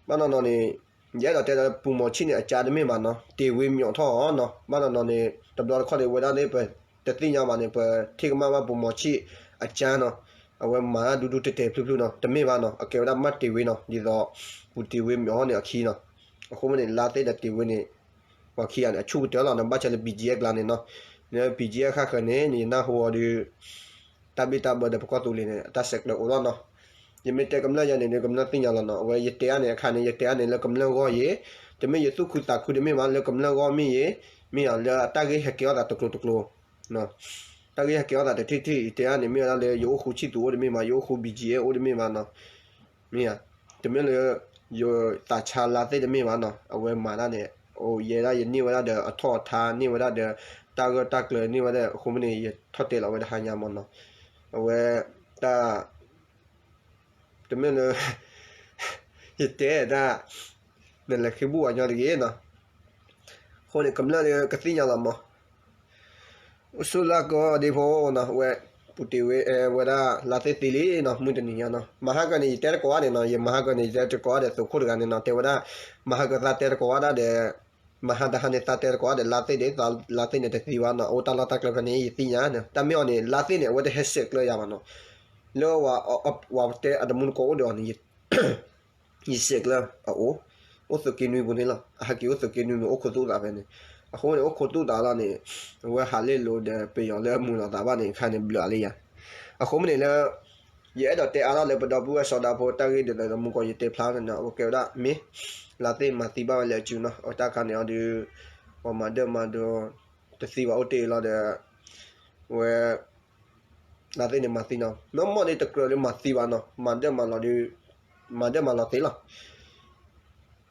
ဘၣ်နီၢ်နီၢ်န့ၣ် ယအဲၣ်ဒိးတဲဒီး ပူၤမီၤဆံၣ်န့ၣ် အကါတမ့ၢ်ဘၣ်နီၤ, တ့ၢ်ဝ့မၠိထီၣ်အီၤနီၤ. ဘၣ်နီၢ်နီၢ်န့ၣ် တဘျီတခီၣ်န့ၣ် ဝဲဒၣ်န့ၣ် ပတသ့ၣ်ညါဘၣ်န့ၣ် ပထံၣ်ကမၣ်ဘၣ်ပူၤမီၤဆံၣ်အကါနီၤ, အဝဲမၤတၢ်ဒူဒူတဲာ်တဲာ်ဖျုးဖျုးနီၤ, တမ့ၢ်ဘၣ်နီၤ, အကဲဝဲဒၣ်မ့ၢ်တ့ၢ်ဝ့နီၤ, ဒ်သိး ပူၤတ့ၢ်ဝ့မၠိထီၣ်န့ၣ်အခံနီၤ. အဃိမ့ၢ်န့ၣ် လါသ့ၣ်ဒီးတ့ၢ်ဝ့န့ၣ် ပှၤခံဂၤန့ၣ် အဆူၣ်ကတၢၢ်လီၤနီၤ, ဘၣ်ဆၣ်လၢ ဘံၣ်ကၠံအၣ် ကျါန့ၣ်နီၤ, လၢ ဘံၣ်ကၠံအၣ် ခါဃၢၤန့ၣ် နနၢ်ဟူအီၤဒီး တၢ်ဘံၣ်တၢ်ဘၢဒီးပကီၢ်သူလ့ၤန့ၣ် အတၢ်ဆဲးကျၢအိၣ်လီၤနီၤ. ယမ့ၢ်တဲကမျၢၢ်ယဲန့ၣ်ဒီး ကမျၢၢ်သ့ၣ်ညါလီၤနီၤ. အဝဲယတဲအါန့ၣ်အခါန့ၣ် ယတဲအါန့ၣ်လၢကမျၢၢ်ဂီၢ်ယဲ, တမ့ၢ်ယသူၣ်ခုသးခုတမ့ၢ်ဘၣ်, လၢကမျၢၢ်ဂီၢ်မ့ၢ်ယဲ, မ့ၢ်ယၤလၢအတၢ်ဂ့ၢ်ဟဲကဲထီၣ်သးတကျိၤတကျိၤ, တၢ်ဂ့ၢ်ဟဲကဲထီၣ်သးတထံၣ်ထံၣ် ယတဲအါန့ၣ် မ့ၢ်ဝဲဒၣ်လၢယအိၣ်ဃူဆံၣ်သူၤအိၣ်တမ့ၢ်ဘၣ်, ယအိၣ်ဃူ ဘံၣ်ကၠံအၣ် အိၣ်တမ့ၢ်ဘၣ်နီၤ. မ့ၢ်ဧါ, တမ့ၢ်လၢ ယသးဆါလါသ့ၣ်တမ့ၢ်ဘၣ်နီၤ, အဝဲမၤတၢ်န့ၣ် အိၣ်ယဲဒၣ်ယန့ၢ်ဝဲဒၣ်ဒီးအထီၣ်အထါ န့ၢ်ဝဲဒၣ်ဒီး တၢ်ဂၢၢ်တၢ်ကျၢၤန့ၢ်ဝဲဒၣ် အဃိမ့ၢ်န့ၣ် ယထီၣ်တဲလီၤဝဲတဟါညါမ့ၢ်နီၤ, အဝဲ တၢ် တမ့ၢ်လၢ ယတဲတၢ် နလဲၤဃ့ဘူၣ်ဝဲညီတဂ့ၤနီၤ, အဃိန့ၣ် ကမျၢၢ်ဒီးကသ့ၣ်ညါလီၤမး အိၣ်ဆူၣ်လၢကီၢ်ဒ့ဖိနီၤ, ဝဲ ပူၤတ့ၢ်ဝ့ ဝဲဒၣ်လါသ့ၣ်သံလံနီၤ, မုၢ်တနံၤညါနီၤ, မဟါကၢန့ၣ် ယတဲတကိးဘၣ်န့ၣ်နီၤ, ယမဟါကၢန့ၣ် ယတဲတကိးဘၣ်ဒီးသုးခိၣ်တဂၤန့ၣ်နီၤ, တဲဝဲဒၣ် မဟါကၢသးတဲတကိးဘၣ်ဒၣ်ဒီး မဟါတဟါန့ၣ် သးတဲတကိးဘၣ်ဒီးလါသ့ၣ်န့ၣ်, လါသ့ၣ်န့ၣ်တသံဘၣ်နီၤ, အိၣ်တၢ်လီၢ်တၢ်ကျဲဖဲန့ၣ် ယသ့ၣ်ညါန့ၣ်, တၢ်မ့ၢ်အီၤန့ၣ် လါသ့ၣ်န့ၣ် အဝဲတဟဲဆဲးကျၢယၤဘၣ်နီၤ, လၢ ဝၤတဲအတမူတကိးအိၣ်ဒီးအီၤန့ၣ် ယဆဲးကျၢအအိၣ်, အိၣ်သုးက့နွံပူၤန့ၣ်လီၤ, အဟဲက့ၤအိၣ်သုးက့နွံန့ၣ် အိၣ်ခိးသူၣ်သးဖဲန့ၣ်, အဃိန့ၣ် အိၣ်ခိးသူၣ်သးလီၤန့ၣ်, အဝဲဟးလ့လိာ်ဒီးပယီၤလၢအမုာ်လိာ်သးဘၣ်န့ၣ် အခါန့ၣ်ဘျုးအါလံယၤ, အဃိမ့ၢ်န့ၣ်လၢ ယအဲၣ်ဒိးတဲအါထီၣ်လၢပဒီပုၢ်ဝဲၢ်စီၤဒၤဖိတၢ်ဂ့ၢ်ဒ်သိးဒီး မူကီးယတဲဖျါန့ၣ်နီၤ, အဝဲကဲဝဲဒၣ်မ့ၢ် လါသ့ၣ်မၤသံဘၣ်ဝဲလၢအစုနီၤ, အတၢ်ခါန့ၣ်အီၤဒီး ပှၤမၤဒၢမၤဒီ တသံဘၣ်အိၣ်တ့ၢ်လီၤဒီး ဝဲ လါသ့ၣ်န့ၣ်မၤသံနီၤ, မ့ၢ်မ့ၢ်ဒီးတကြၢးလၢမၤသံဘၣ်နီၤ, မၤဒၢမၤလီၤဒီး မၤဒၢမၤလီၤသ့လီၤ.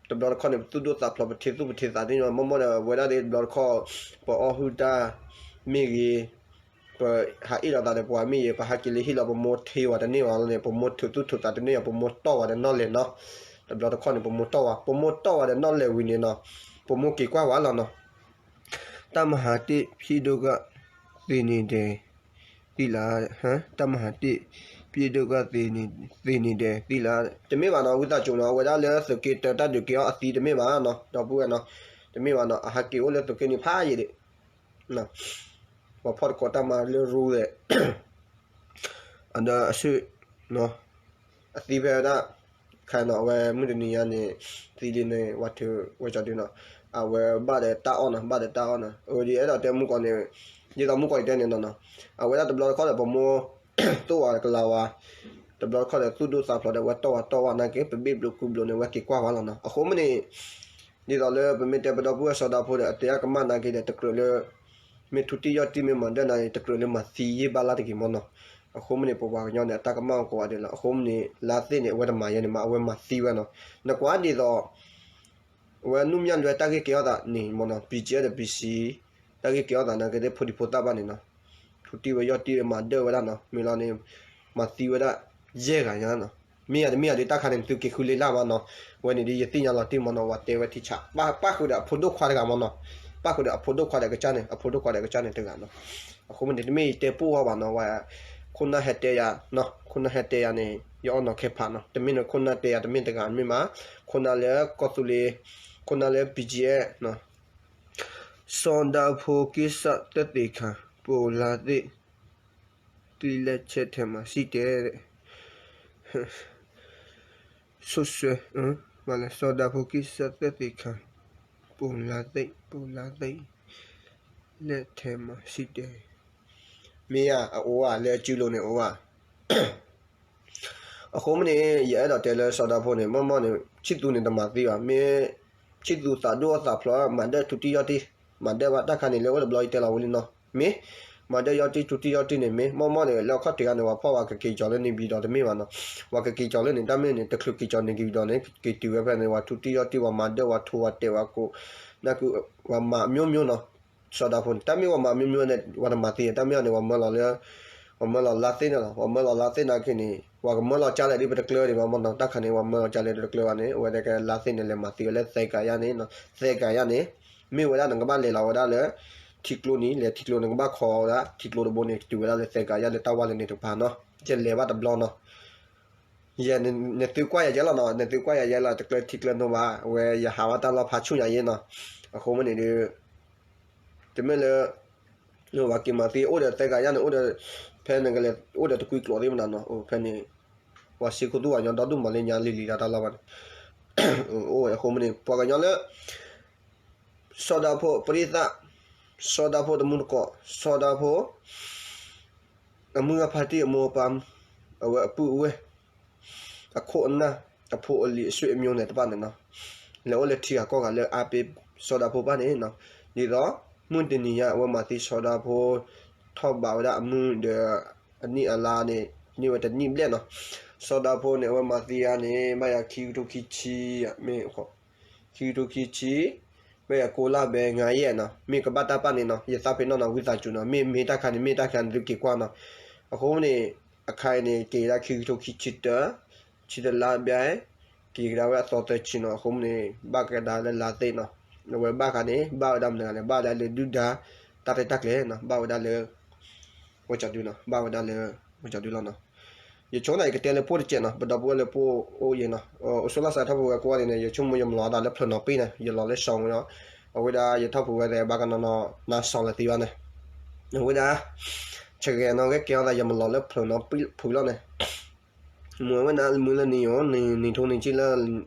တဘျီတခီၣ်န့ၣ် ပသူၣ်ဒိၣ်သးဖျိး ပထံသူၣ်ပထံသးသ့ၣ်နီၤ, မ့ၢ်မ့ၢ်ဒီးဝဲဒၣ်ဒီးတဘျီတခီၣ် ပအီၣ်ဟုၣ်တၢ်မ့ၢ်ဂ့ၤ, ပဟးအ့ၣ်လိာ်သးဒီးပှၤမ့ၢ်ဂ့ၤ, ပဟဲက့ၤလၢဟံၣ်လီၤ ပမိၢ်ထံဝဲတန့ၢ်ဘၣ်လီၤန့ၣ်, ပမိၢ်ထုးသူၣ်ထုးသးတန့ၢ်ဘၣ်, ပမိၢ်တီၢ်ဝဲဒီးနီၣ်လဲၣ်နီၤ, တဘျီတခီၣ်န့ၣ် ပမိၢ်တီၢ်ဝဲ, ပမိၢ်တီၢ်ဝဲဒီးနီၣ်လဲၣ်ဝံၤန့ၣ်နီၤ, ပမိၢ်က့ၤကွၢ်ဝဲလီၤနီၤ. တၢ်မၤဟးတ့ၢ်ဖံးဒိၣ်ကၢ်သ့န့ၣ်ဒီး သံလါ, တၢ်မၤဟးတ့ၢ်ဖံးဒိၣ်ကၢ်သ့န့ၣ်ဒီးသံလါ, တမ့ၢ်ဘၣ်နီၤ, ဝံသးစူၤနီၤ, အဝဲဒၣ်လၢသုးက့တၢတၢ်ဒုးက့ၤအီၣ်အသံတမ့ၢ်ဘၣ်နီၤ, ဒီပုၢ်ဝဲၢ်နီၤ, တမ့ၢ်ဘၣ်နီၤ, အဟးက့ၤအိၣ်လၢသုးက့န့ၣ်ဖးယံာ်ဒံး ပှၤဖီၣ်တကိးတၢ်မၤလၢရူသဲး အဒီးအဆၢ အသံဖဲဝဲဒၣ် ခါနီၤ, အဝဲမုၢ်တနံၤညါန့ၣ် သံဒ်န့ၣ် ဝဲထုးဝဲကၠီဒုနီၤ, အဝဲဘၣ်ဒီးတၢ်အီၣ်နီၤ, ဘၣ်ဒီးတၢ်အီၣ်နီၤ, အဝဲဒ်အဲၣ်ဒိးတဲမူကီးန့ၣ်, ဒ်သိးမူကီးယတဲန့ၣ်နီၤနီၤ, အဝဲဒၣ်တဘျီတခီၣ်ဒီး ပမိၢ်သိၣ်ဝဲကလၤဝါ, တဘျီတခီၣ်ဒီးသူၣ်ဒိၣ်သးဖျိးဒီး ဝဲတီၢ်ဝဲတီၢ်ဝဲနာ်က့ ပဘ့ၣ်ဘျုးကူဘျုးန့ၣ် ဝဲက့ၤကွၢ်ဝဲလီၤနီၤ, အဃိမ့ၢ်န့ၣ် ဒ်သိးလၢပမ့ၢ်တဲပဒီပုၢ်ဝဲၢ်စီၤဒၤဖိဒီး အတဲအကမၣ်နာ်က့ဒီး တကြၢးလၢ မ့ၢ်ထူတံၢ်ယီၢ်တံၢ်မ့ၢ်မၤဒၢၣ်နာ်က့ တကြၢးလၢမၤသံယ့ၢ်ဘၣ်လၢ်တဂ့ၤမ့ၢ်နီၤ, အဃိမ့ၢ်န့ၣ် ပပှၤကညီန့ၣ် အတၢ်ကမၣ်အိၣ်ကိးဂၤဒဲးလီၤ. အဃိမ့ၢ်န့ၣ် လါသ့ၣ်န့ၣ် အဝဲတမၤယဲန့ၣ်မး အဝဲမၤသံဝဲနီၤ. နကွၢ်ဒ်သိး အဝဲနူမၠၣ်လွဲတၢ်ဂ့ၢ်ကဲထီၣ်သးန့ၣ်မ့ၢ်နီၤ BGF ဒီး PC တၢ်ဂ့ၢ်ကဲထီၣ်သးန့ၣ် ကသ့ၣ်ဖိဒံဖိသၣ်ဘၣ်န့ၣ်နီၤ ထူတံၢ်ဝဲယီၢ်တံၢ်ဝဲမၤဒၢၣ်ဝဲဒၣ်နီၤ မ့ၢ်လီၤန့ၣ် မၤသံဝဲဒၣ် ယဲၢ်ဂၤညါနီၤ မ့ၢ်ယၤတမ့ၢ်ယၤဒုးတၢ်ခါန့ၣ် နသုက့ၤဃုလ့လၢ်မးနီၤ အဝဲန့ၣ်ဒုးယသ့ၣ်ညါလီၤတံၢ်မးနီၤ ဝဲတဲဝဲထံဆး ပၣ်ဃုာ်ဒီးအဖိဒိၣ်ခွါတဂၤမးနီၤ ပၣ်ဃုာ်ဒီးအဖိဒိၣ်ခွါဒီးကစၢ်န့ၣ် အဖိဒိၣ်ခွါဒီးကစၢ်န့ၣ်တဂၤနီၤ အဃိမ့ၢ်န့ၣ် တမ့ၢ်ယတဲပိၢ်အီၤဘၣ်နီၤ ဝဲ ခိၣ်နၢ်ဟဲတဲယၤ ခိၣ်နၢ်ဟဲတဲယၤန့ၣ် ယအီၣ်နီၤခဲဖးနီၤ တမ့ၢ်န့ၣ်ခိၣ်နၢ်တဲယၤတမ့ၢ်တဂၤမ့ၢ်မး ခိၣ်နၢ်လၢကီၢ်သူလ့ၤ ခိၣ်နၢ်လၢ BGF နီၤ စီၤဒၤဖိက့စၢ်သၢသ့ၣ်ခါ ပိာ်လါသ့ၣ် သုလဲၤဆဲးထဲးမၤစံၣ်တဲ ဆိၣ်စွဲ မ့ၢ်လဲၣ် စီၤဒၤဖိက့စၢ်သၢသ့ၣ်ခါ ပိာ်လါသ့ၣ် ပိာ်လါသ့ၣ် လဲၤထဲးမၤစံၣ်တဲ မ့ၢ်ဧါ အအိၣ်ဧါလၢအစုလိၤန့ၣ်အိၣ်ဧါ အဃိမ့ၢ်န့ၣ် ယအဲၣ်ဒိးတဲလၢစီၤဒၤဖိန့ၣ် မ့ၢ်မ့ၢ်န့ၣ် ဆံၣ်သူန့ၣ်တမၤသံဘၣ် မ့ၢ်ဆံၣ်သူသးဒိၣ်သးဖျိး မၤဒၢၣ်ထူတံၢ်ယီၢ်တံၢ် မၤဒၢၣ်ဘၣ်တၢ်ခါန့ၣ် လၢအိၣ်တဘျီယတဲလီၤဝံၤလံနီၤ မ့ၢ် မၤဒၢၣ်ယီၢ်တံၢ်ထူတံၢ်ယီၢ်တံၢ်န့ၣ် မ့ၢ်မ့ၢ်မ့ၢ်န့ၣ် လၢအခီၣ်ထံးဂၤန့ၣ် ပှၤဖီၣ်ဝဲကက့ၤကီၤလၢန့ၣ်ပံၤဒီးတမ့ၢ်ဘၣ်နီၤ ပှၤကက့ၤကီၤလၢန့ၣ် တၢ်မ့ၢ်န့ၣ် တချုးက့ၤကီၤန့ၣ်က့ၤပံၤဒီးန့ၣ် က့ၤတုၤဝဲဖဲန့ၣ် ပှၤထူတံၢ်ယီၢ်တံၢ် ပှၤမၤဒၢၣ် ပှၤထိ ပှၤတဲာ် ပှၤကိး နၢ်ကု ပှၤမၤမျိုးမျိုးနီၤ စီၤဒၤဖိန့ၣ် တၢ်မ့ၢ်ပှၤမၤမျိုးမျိုးန့ၣ် ပှၤတမၤသံ တၢ်မ့ၢ်အီၤန့ၣ် ပှၤမၢလီၤလၢ ပှၤမၢလီၤလါသ့ၣ်န့ၣ်လီၤ ပှၤမၢလီၤလါသ့ၣ်နာ်က့န့ၣ် ပှၤကမၢလီၤကၢ်လဲၣ်ဒ်ပတကျၢၤဒံးဘၣ်မ့ၢ်နီၤ တၢ်ခါန့ၣ် ပှၤမၢလီၤကၢ်လဲၣ်ဒ်တကျၢၤဘၣ်န့ၣ် အဝဲဒၣ်ကလါသ့ၣ်န့ၣ် လဲၤမၤသံဝဲလၢသဲကၤယါန့ၣ် သဲကၤယါန့ၣ် မ့ၢ်ဝဲဒၣ်နကဘၣ်လဲၤလီၤဝဲဒၣ်လၢ ထံကျိနံၤ လဲၤထံကျိနကဘၣ်ခိးဝဲဒၣ် ထံကျိတဘိန့ၣ် တုၤဝဲဒၣ်လၢသဲကၤယါလၢတၢ်ဝါလဲၣ်န့ၣ်တကပၤနီၤ ယလဲၤဘၣ်တဘျီနီၤ ယဲ နသုကွၢ်ယၤယဲလီၤနီၤ နသုကွၢ်ယၤယဲလီၤ တကျၢၤထံကျၢၤနိဘၣ် အဝဲယဟးဘၣ်တၢ်လီၢ်ဖးဆူၣ်ညါယဲနီၤ အဃိမ့ၢ်န့ၣ်ဒုး တမ့ၢ်လၢ ပှၤက့ၤမၤသံအိၣ်ဒီးသဲကၤယါန့ၣ် အိၣ်ဒီး ဖဲန့ၣ်ကလဲၤအိၣ်ဒီးတကွံကျိးသ့ၣ်မနုၤနီၤ ဖဲန့ၣ် ပှၤစ့ခိၣ်သူၣ်ပှၤကညီဒီဒူၣ်မးလၢညါလံၤလံၤတၢ်လီၢ်ဘၣ်န့ၣ် အိၣ်အဃိမ့ၢ်န့ၣ် ပှၤကညီလၢ စီၤဒၤဖိပရံသး စီၤဒၤဖိတမူတကိး စီၤဒၤဖိ အမုၢ်ဂၤဖါတံၢ်အမိၢ်အပၢ် အဝဲအပုၢ်အဝဲၢ် အခိၣ်အနၢ် အဖိအလံၤအဆွေအမျိုးန့ၣ်တဖၣ်န့ၣ်နီၤ လဲၤအိၣ်လၢထံဂၤကီၢ်ဂၤလၢအါပ့ၤစီၤဒၤဖိဘၣ်န့ၣ်နီၤ ဒ်သိး မုၢ်တနံၤညါအဝဲမၤသံစီၤဒၤဖိ ထီၣ်ဘးဝဲဒၣ်အမုၢ်ဒီး အနံၣ်အလါန့ၣ် န့ၢ်ဝဲတနံၣ်ဘျဲၣ်နီၤ စီၤဒၤဖိန့ၣ် အဝဲမၤသံယါန့ၣ် ဘၣ်ယၤခံကထိခံဆံ မ့ၢ် ခံကထိခံဆံ ဘၣ်ယၤကိးလါဘဲငါယဲၢ်နီၤ မ့ၢ်ကဘၣ်တၢ်ပာ်န့ၣ်နီၤ ယသးဖဲနီၢ်နီၢ်ဝံသးစူၤနီၤ မ့ၢ်မ့ၢ်တၢ်ခါန့ၣ် မ့ၢ်တၢ်ခါန့ၣ် သုက့ၤကွၢ်နီၤ အဃိန့ၣ် အခါအံၤန့ၣ် က့ၤဒၣ်ခံကထိခံဆံတၢ ဆံတလါဘဲ က့ၤကဒါဝဲအသီသၢဆံနီၤ အဃိန့ၣ် ဘၣ်ကဒါလၢလါသ့ၣ်နီၤ အဝဲဘၣ်ခါန့ၣ် ဘၣ်ဝဲဒၣ်မနုၤလဲၣ် ဘၣ်ဝဲဒၣ်လၢဒုၣ်ဒါ တၢ်ရဲၣ်တၢ်ကျဲၤနီၤ ဘၣ်ဝဲဒၣ်လၢ ဝဲကၠီဒုနီၤ ဘၣ်ဝဲဒၣ်လၢ ဝဲကၠီဒုလီၤနီၤ ယဆိကမိၣ်ယကတဲလၢပှိၢ်တစဲးနီၤ ပဒီပုၢ်ဝဲၢ်လၢပှိၢ်အိၣ်ယဲနီၤ အိၣ်ဆိၣ်လၢ်စးထီၣ်ပူၤဝဲကိးဂၤဒဲးန့ၣ် ယဆိကမိၣ်ယမၤလီၤတၢ်လၢဖျၢၣ်နီၤပ့ၢ်န့ၣ် ယလီၤလၢစီၤဝဲနီၤ အဝဲဒၣ်ယထီၣ်ပူၤဝဲသဲဘၣ်ကနီၤနီၤ နါစီၤလၢသံဘၣ်န့ၣ် အဝဲဒၣ် ဆဂဲၤနီၤဂဲၤကဲအီၤသး ယမၤလီၤလၢဖျၢၣ်နီၤပ့ၢ်ဖုးလီၤန့ၣ် မ့ၢ်ဝဲဒၣ်မုၢ်လၢနံၤဧိၤ နံၤထူနံၤဆံလၢ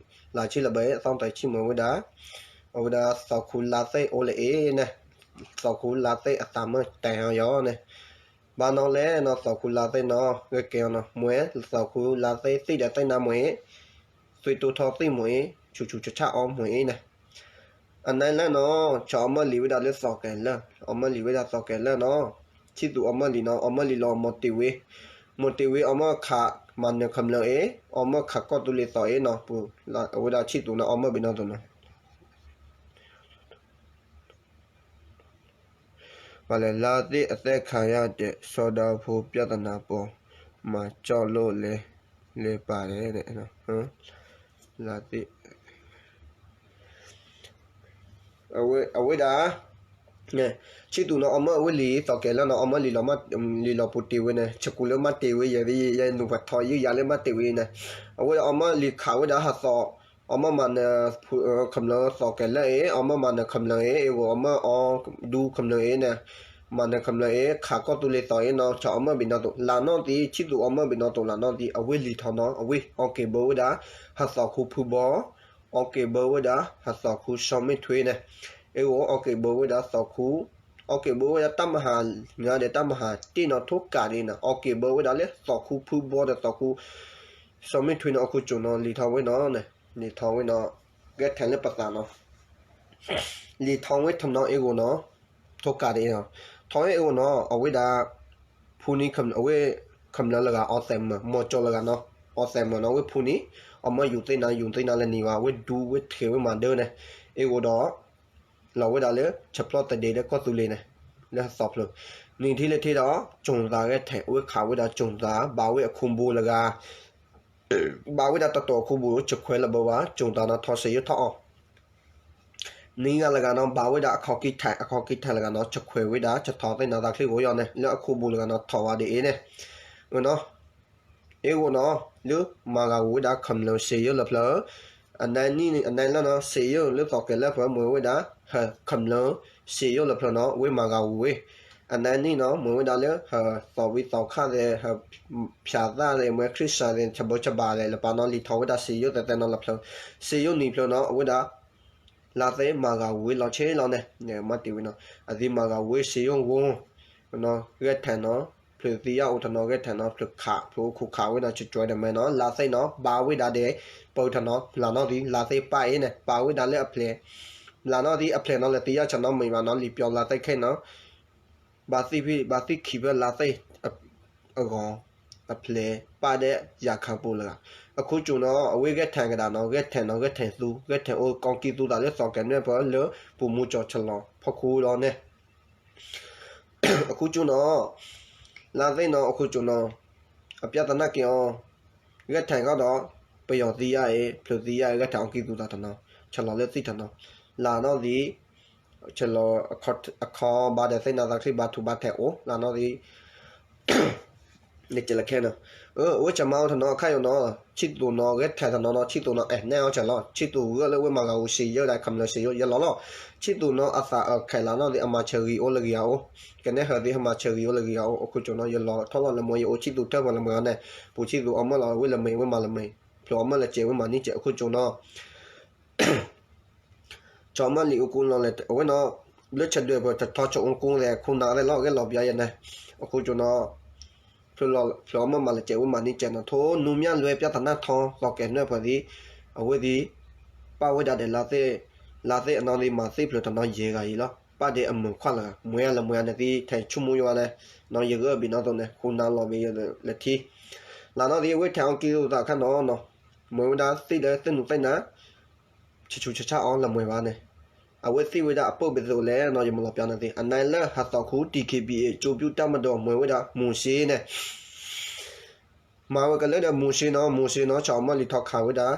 လါဆံလၢဘၣ်အသီတဆံမ့ၢ်ဝဲဒၣ် အဝဲဒၣ်သီခူလါသ့ၣ်အိၣ်လၢအ့ၣ်န့ၣ် သီခူလါသ့ၣ်အသးမၢတဲာ်အီၤယီၤန့ၣ် ဘၣ်နီၣ်လဲၣ်နီၤ သီခူလါသ့ၣ်နီၤ ဂဲၤကဲအီၤနီၤ မ့ၢ်သီခူလါသ့ၣ်သ့ၣ်ဒီးသ့ၣ်နါမ့ၢ်အ့ၣ် သွံၣ်တိၢ်ထီၣ်သ့ၣ်မ့ၢ်အ့ၣ် ဆူၣ်ဆူၣ်ဆါဆါအီၤမ့ၢ်အ့ၣ်န့ၣ် အနၢ်လၢနီၤ ဆၢအီၤမၢလံာ်ဝဲဒၣ်လၢသီၣ်ကဲၤလၢ အီၤမၢလံာ်ဝဲဒၣ်သီၣ်ကဲၤလၢနီၤ ဆံၣ်သူးအီၤမၢလံာ်နီၤ အီၤမၢလံာ်လီၤမီၤတ့ၢ်ဝ့ မီၤတ့ၢ်ဝ့အီၤမၢခးမၤနၢၤခမျၢၣ်အ့ၣ် အီၤမၢခးကီၢ်သူလ့ၤသီၣ်အ့ၣ်နီၤ ပူၤ အဝဲဒၣ်ဆံၣ်သူးနီၤ အီၤမၢဘ့ၣ်နီၤသိးနီၤ ပှၤလဲၤလါသ့ၣ်အသဲၣ်ခါယါတဲာ် စီၤဒၤဖိပြဿနာပေါ် မၤကၠီၣ်လိၣ်လဲၤ လဲၤပာ်လဲၣ် လါသ့ၣ် အဝဲဒၣ် ဆံၣ်သူးနီၤ အီၤမၢအဝဲလံာ်သီၣ်ကဲၤလၢနီၤ အီၤမၢလံာ်လီၤ လံာ်လီၤပူၤတ့ၢ်ဝ့န့ၣ် ဆကိးလၢမၤတ့ၢ်ဝ့ ယဲ ယဲနုာ်ပှၤထီယုၢ်ယၤလၢမၤတ့ၢ်ဝ့န့ၣ် အဝဲဒၣ်အီၤမၢလံာ်ခးဝဲဒၣ်ဟးသီၣ် အီၤမၢမၤနၢၤ ခမျၢၣ်သီၣ်ကဲၤလၢအ့ၣ် အီၤမၢမၤနၢၤခမျၢၣ်အ့ၣ် အ့ၣ်ဂီၤအီၤမၢအီၤဒူခမျၢၣ်အ့ၣ်န့ၣ် မၤနၢၤခမျၢၣ်အ့ၣ် ခးကီၢ်သူလ့ၤသီၣ်အ့ၣ်နီၤ ဆၢအီၤမၢဘ့ၣ်နီၤသိး လါနီၢ်သံ ဆံၣ်သူးအီၤမၢဘ့ၣ်နီၤသိး လါနီၢ်သံ အဝဲလံာ်ထီၣ်နီၤ အဝဲ အီၤက့ၤဘၢဝဲဒၣ် ဟးသီၣ်ခူဖုဘီ အီၤက့ၤဘၢဝဲဒၣ် ဟးသီၣ်ခူစီၤမ့ၣ်ထွ့န့ၣ် အ့ၣ်ဂီၤ အီၤက့ၤဘၢဝဲဒၣ်သီၣ်ခူ အီၤက့ၤဘၢဝဲဒၣ်တၢ်မဟါ ညါဒီးတၢ်မဟါတ့ၢ်နီၤထိၣ်ကးဒ်နီၤ အီၤက့ၤဘၢဝဲဒၣ်လၢသီၣ်ခူဖုဘီဒီးသီၣ်ခူ စီၤမ့ၣ်ထွ့န့ၣ် အခိၣ်ကၠိၣ်နီၤ လံာ်ထီၣ်ဝဲနီၤ လံာ်ထီၣ်ဝဲနီၤ ကဲထဲလၢပသးနီၤ လံာ်ထီၣ်ဝဲထီၣ်နီၤအ့ၣ်ဂီၤနီၤ ထိၣ်ကးဒ်နီၤ ထီၣ်ဝဲအ့ၣ်ဂီၤနီၤ အဝဲဒၣ် ဖူနံၤခမျၢၣ် အဝဲ ခမျၢၢ်လၢဂၤအီသဲးမၢၢ် မီၢ်ကၠီလၢဂၤနီၤ အီသဲးမၢၢ်နီၤ ဝ့ၢ်ဖူန့ၣ် အီၣ်မၢယူၤသ့ၣ်နၤ ယူၤသ့ၣ်နၤလၢနံၤဘၣ် ဝ့ၢ်ဒူဝ့ၢ်ထံးဝ့ၢ်မၤဒၢန့ၣ် အ့ၣ်ဂိၤဒီး လီၤဝဲဒၣ်လၢ ဆၢဖျီၣ်သဒ့ဒီးကီၢ်သူလ့ၤန့ၣ် လၢဟသီဖျၢၣ် နံၤထံၣ်လၢထံၣ်ဒီး ကၠိၤသးဂဲၤထဲး အဝဲခးဝဲဒၣ်ကၠိၤသး ဘၣ်ဝဲအခူဘိလၢဂၤ ဘၣ်ဝဲဒၣ်တတီၤအခူဘိ ဆခွဲးလၢဘၢဝါ ကၠိၤသးနီၤ ထီၣ်စ့ယိၣ်ထီၣ်အီၤ နံၤဂၤလၢဂၤနီၤ ဘၣ်ဝဲဒၣ်အခီကံၢ်ထဲး အခီကံၢ်ထဲးလၢဂၤနီၤ ဆခွဲးဝဲဒၣ် ဆထီၣ်သ့ၣ်နၤသးချံဂိၢ်ယီၤန့ၣ် လၢအခူဘိလၢဂၤနီၤ ထီၣ်ဝဲဒ်အံၤန့ၣ် နီၤ အ့ၣ်ဂိၤနီၤ လၢမၤဂၤဝဲဒၣ်ခမျၢၢ်စ့ယိၣ်လၢဖျၢၣ် အနံၣ်န့ၣ် အနံၣ်လၢနီၤ စ့ယိၣ်လၢသီကဲၤလၢဖျၢၣ် မ့ၢ်ဝဲဒၣ် ဟၢခမျၢၢ်စ့ယိၣ်လၢဖျၢၣ်နီၤ ဝ့ၢ်မၤဂၤဝဲ အနံၣ်န့ၣ်နီၤ မ့ၢ်ဝဲဒၣ်လၢ ဟၢသီဝံသီခါသဲး ဟၢဖၠးသၣ်သဲး မ့ၢ်ခရံာ်စၢ်သဲး ဆဘိဆဘၣ်သဲး လၢပာ်နီၤလံာ်ထီၣ်ဝဲဒၣ်စ့ယိၣ်သဲးသဲးနီၤ လၢဖျၢၣ် စ့ယိၣ်နံၤဖျၢၣ်နီၤ အဝဲဒၣ် လါသ့ၣ်မၤဂၤဝဲလီၤဆ့လီၤန့ၣ် မ့ၢ်တ့ၢ်ဝဲနီၤ အသ့မၤဂၤဝဲစ့ယိၣ်ဂိၢ် ဂဲၤထဲးနီၤ ဖျၢၣ်သံယါအိၣ်ထီၣ်နီၤ ဂဲၤထဲးနီၤ ဖျၢၣ်ခး ဖျၢၣ်အိၣ်ခိးခးဝဲနီၤ ကကွဲးဒီးမဲနီၤ လါသ့ၣ်နီၤ ဘါဝဲဒၣ်ဒီး ပၢၢ်ထီၣ်နီၤ လၢနီၣ်သံ လါသ့ၣ်ပၢ်အံၤန့ၣ် ဘါဝဲဒၣ်လၢအဖျဲၣ် လၢနီၣ်သံ အဖျဲၣ်နီၤလၢသံယါဆၣ်နီၤမ့ၢ်ဘၣ်နီၤ လံာ်ပျီလါသ့ၣ်ခဲနီၤ ဘၣ်သံဖံ ဘၣ်သံခံဖျၢၣ်လါသ့ၣ် အဂီၢ် အဖျဲၣ်ပၢ်ဒဲးယၤခါပူၤလၢဂၤ အခူကၠိၤနီၤ အဝဲဂဲၤထဲးနီၤ ဂဲၤထဲးသူ ဂဲၤထဲးအိၣ်ကီၢ်ကံၢ်သူသးလၢသီကဲၤနွဲၣ်ပၢၢ်လၢပူၤမူကၠီၤဆလီၤဖီခိၣ်လီၤန့ၣ် အခူကၠိၤနီၤ လါသ့ၣ်နီၤ အခူကၠိၤနီၤ အပျၢ်သနာ်က့ၤအီၤ ဂဲၤထဲးခီဒီး ပယီၤသံယါအံၤ ဖျၢၣ်သံယါအံၤ ဂဲၤထဲးအီၤကံၢ်သူသးထီၣ်နီၤ ဆလီၤလၢသံထီၣ်နီၤ လၢနီၣ်သံ ဆလီၤ အခီဘါဒီးသ့ၣ်နၤသးချံဘါထူဘါထဲးအိၣ် လၢနီၣ်သံ လၢကဲလၢခဲနီၤ အဝဲဆၢမါအိၣ်ထီၣ်နီၤ အခါယိာ်နီၤ ဆံၣ်သူးနီၤ ဂဲၤထဲးထီၣ်နီၤနီၤ ဆံၣ်သူးနီၤ အဲၣ်နဲအီၤဆၢလီၤ ဆံၣ်သူးဂၢၢ်လၢဝဲမၤဂၤဝဲစ့ယိၣ်ဒီး ခမျၢၢ်စ့ယိၣ် ယလီၤလီၤ ဆံၣ်သူးနီၤ အသးအၢခဲလၢာ်နီၣ်သံ အမၤဆၢဂ့ၤအိၣ်လၢဂ့ၤအအိၣ် ကနဲဟၢသံ ဟမၤဆၢဂ့ၤအိၣ်လၢဂ့ၤအအိၣ် အခူကၠိၤနီၤ ယလီၤထီၣ်လီၤလၢမ့ၢ်ယအိၣ်ဆံၣ်သူးထၢၣ်ပှၤလၢမ့ၢ်အီၤန့ၣ် ပူၤဆံၣ်သူးအီၣ်မၢလီၤ ဝဲလၢမ့ၢ် ဝဲမၤလၢမ့ၢ် ဖျိးအီၣ်မၢလၢကဲး ဝဲမၤန့ၢ်ကဲး အခူကၠိၤနီၤ ဆီမၢလံာ်အူကူလီၤလဲၣ် အဝဲနီၤ လၢဆၢဒွဲၣ်ပှၤတထီဆိအူကူသဲး ခူနၤသဲးလီၤ ဂဲၤလီၤပျါယဲန့ၣ် အခူကၠိၤနီၤ ဖျိးအီၣ်မၢမၤလၢကဲး ဝဲမၤန့ၢ်ကဲးနီၤ ထိနူမၠၣ်လွဲပျၢ်သနာ်ထီ သီကဲၤနွဲၣ်ပှၤသံ အဝဲသံ ပၢ်ဝဲဒၣ်ဒီးလါသ့ၣ် လါသ့ၣ်အနီၣ်သံ မၤသံဖျၢၣ်တနီၤယဲၢ်ဂၤအံၤလီၤ ပၢ်ဒီးအမုၢ်ခွါလၢဂၤ မ့ၢ်အလၢမ့ၢ်အန့ၣ်သံ ထဲဆိကမိၣ်ယိၣ်ဝဲန့ၣ် နီၤယဂၢၢ်ဘ့ၣ်နီၣ်သိးန့ၣ် ခူနၤလီၤဘ့ၣ်လၢထံ လၢနီၣ်သံ အဝဲထဲးအီၤကံၢ်သူသးခါနီၤနီၤ မ့ၢ်ဝဲဒၣ်သံၣ်လၢသ့ၣ်နူသ့ၣ်နါ ဆူးဆူးဆါဆါအီၤလၢမ့ၢ်ဘၣ်န့ၣ် အဝဲသံၣ်ဝဲဒၣ်အပၢၢ်ပသ့ၣ်အိၣ်လဲၣ်နီၤ ယမၤလီၤပျါန့ၣ်သ့ အနံၣ်လၢဟသီခူ DKBA ကၠိပျူၢ်တၢ်မၤဒီး မ့ၢ်ဝဲဒၣ် မူၤၡ့န့ၣ် မၤဝဲကလၢဒီးမူၤၡ့နီၤ မူၤၡ့နီၤ ဆီအီၣ်မၢလံာ်ထီၣ်ခးဝဲဒၣ်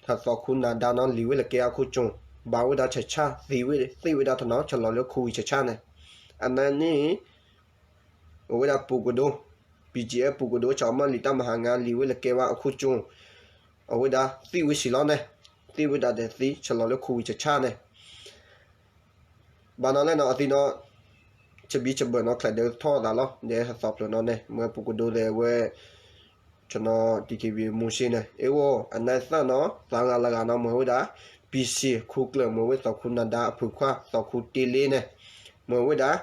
ဟသီခူနၤဒါနီၤ လံာ်ဝဲလၢကဲအခူကၠိၤ ဘၣ်ဝဲဒၣ်ဆၢဆၣ် သံဝဲ သံဝဲဒၣ်ထီၣ်နီၤ ဆလီၤလၢခူဝံၤဆၢဆၣ်န့ၣ် အနံၣ်န့ၣ် အိၣ်ဝဲဒၣ်ပူၤကဒိ BGF ပူၤကဒိ ဆီအီၣ်မၢလံာ်တၢ်မၤဟါငါ လံာ်ဝဲလၢကဲဝဲအခူကၠိၤ အဝဲဒၣ်သံဝဲစံးလီၤန့ၣ် သံဝဲဒၣ်ဒီးသံ ဆလီၤလၢခူဝံၤဆၢဆၣ်န့ၣ် ဘၣ်နီၤလဲၣ်နီၤ အသံနီၤ ဆဘံၣ်ဆဘၢၣ်နီၤ ချဲးဒၢထီၣ်သးလီၤ ဒီးဟသီဖျၢၣ်နီၤန့ၣ် မ့ၢ်ပူၤကဒိသဲးဝဲ ဆီနီၤ DKBA မူၤၡ့န့ၣ် အ့ၣ်ဝဲ အနံၣ်သၢနီၤ သးဂၤလၢဂၤနီၤ မ့ၢ်ဝဲဒၣ် PC ခူကျၢၢ် မ့ၢ်ဝဲသီခူနၤဒါအဖုခွါ သီခူတ့လ့န့ၣ် မ့ၢ်ဝဲဒၣ်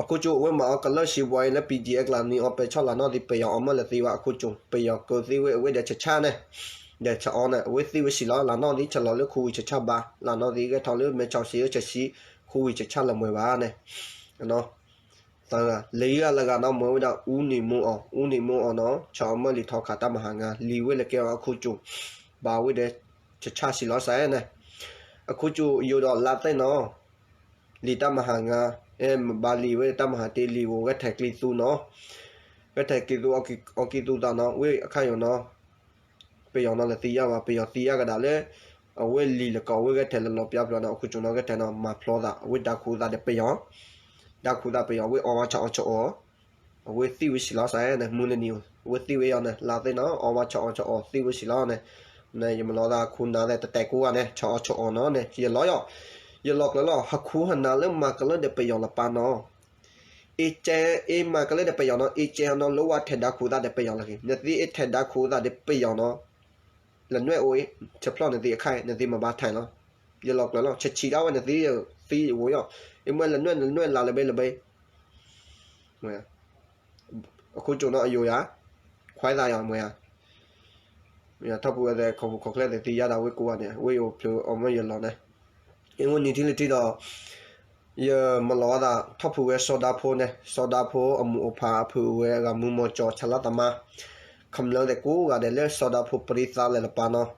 အခူကၠိၤအဝဲမၤအီၤကလၢၢ်ဆံးဘှီအံၤလၢ PDF ကျါနံၤအီၤပဲာ်ဆီၣ်လၢနီၣ်သံ ပယီၤအီၣ်မၢလၢသံဝဲအခူကၠိၤ ပယီၤကၢသံဝဲအဝဲဒီးဆၢဆၣ်န့ၣ် ဒီးဆၢအီၤန့ၣ် အဝဲသံဝဲစံးလီၤ လၢနီၣ်သံ ဆလီၤလၢခူဝံၤဆၢဆၣ်ဘၣ် လၢနီၣ်သံ ဂဲၤထီၣ်လၢမဲဆီးစံးဆၢဆံး ခူဝံၤဆၢဆၣ်လၢမ့ၢ်ဘၣ်န့ၣ် သၢဂၤ လၢယဂၤလၢဂၤနီၤ မ့ၢ်ဝဲဒၣ် အူနံၤမူအီၤ အူနံၤမူအီၤနီၤ ဆီအီၣ်မၢလံာ်ထီၣ်ခးတၢ်မၤဟါငါ လံာ်ဝဲလၢကဲဝဲအခူကၠိၤ ဘၣ်ဝဲဒီး ဆၢဆၣ်စံးလီၤစဲန့ၣ် အခူကၠိၤယိၤဒီးလါသ့ၣ်နီၤ လံာ်တၢ်မၤဟါငါ အဲၣ်ဘၣ်လံာ်ဝဲတၢ်မၤဟါတ့လံာ်ဝဲ ဂဲၤထဲးကျံသူနီၤ ဂဲၤထဲးကျံသူအီကံသူသးနီၤ ဝဲအခါယိာ်နီၤ ပယီၤနီၤလၢသံယါဘၣ် ပယီၤသံယါကဒၣ်လၢ အဝဲလံာ်လၢကီးဝဲဂဲၤထဲးလၢလီၤပျါပျီနီၤ အခူကၠိၤနီၤ ဂဲၤထဲးနီၤ မၤဖျီသး အဝဲဒါခူသးဒီးပယီၤ ဒါခူသးပယီၤ အဝဲအီၣ်ဝဲဆီအီၣ်ဆီအီၣ် အဝဲသံဝဲစံးလီၤစဲန့ၣ် မုၢ်လၢနံၤ အဝဲသံဝဲယါန့ၣ် လါသ့ၣ်နီၤ အီၣ်ဝဲဆီအီၣ်ဆီအီၣ် သံဝဲစံးလီၤန့ၣ် ယမၤလီၤသးခူနၤသ့ၣ်တတဲာ်ကူဂၤန့ၣ် ဆီအီၣ်ဆီအီၣ်နီၤန့ၣ် ယလီၤယီၤ ယလီၤကျၢၤလီၤ ဟးခူဟးနၤလၢမၤကလၢဒီးပယီၤလၢပၢ်နီၤ အ့ကဲ အ့မၤကလၢဒီးပယီၤနီၤ အ့ကဲနီၤ လၢဝဲထဲးဒါခူသးဒီးပယီၤလၢခံ နသ့အ့ထဲးဒါခူသးဒီးပယီၤနီၤ လၢနွဲၣ်အိၣ်အံၤ ဆၢဖျီၣ်နသ့အခါ နသ့မၤဘၣ်ထဲးလီၤ ယလီၤကျၢၤလီၤ ဆဆံးဒၣ်ဝဲနသ့ သံဝဲယီၤ အ့မ့ၢ်လၢနွဲၣ်လၢနွဲၣ်လါလၢဘဲလၢဘဲ အခူကၠိၤနီၤအယိၤယၤ ခွဲးသးယၤမ့ၢ်ယၤ ထီၣ်ပူၤဝဲသဲး ခီဖူခီၣ်ချၢသ့ၣ်သံယါဒၣ်ဝဲကိးဂၤန့ၣ် ဝဲယအိၣ်ဖျိအီၣ်မၢယလီၤန့ၣ် အ့ၣ်ဝဲနံၤထံလၢထံဒီး ယမၤလီၤအသးထီၣ်ဖုးဝဲစီၤဒၤဖိန့ၣ်, စီၤဒၤဖိအမိၢ်အပၢ်အဖုးဝဲအဂၤမုၢ်မီၢ်ကၠီၤ ဆၣ်လါသးမါ, ခမျၢၢ်သ့ၣ်ကိးဂၤဒဲးလၢစီၤဒၤဖိပရံသါလဲၤလၢပၢ်နီၤ,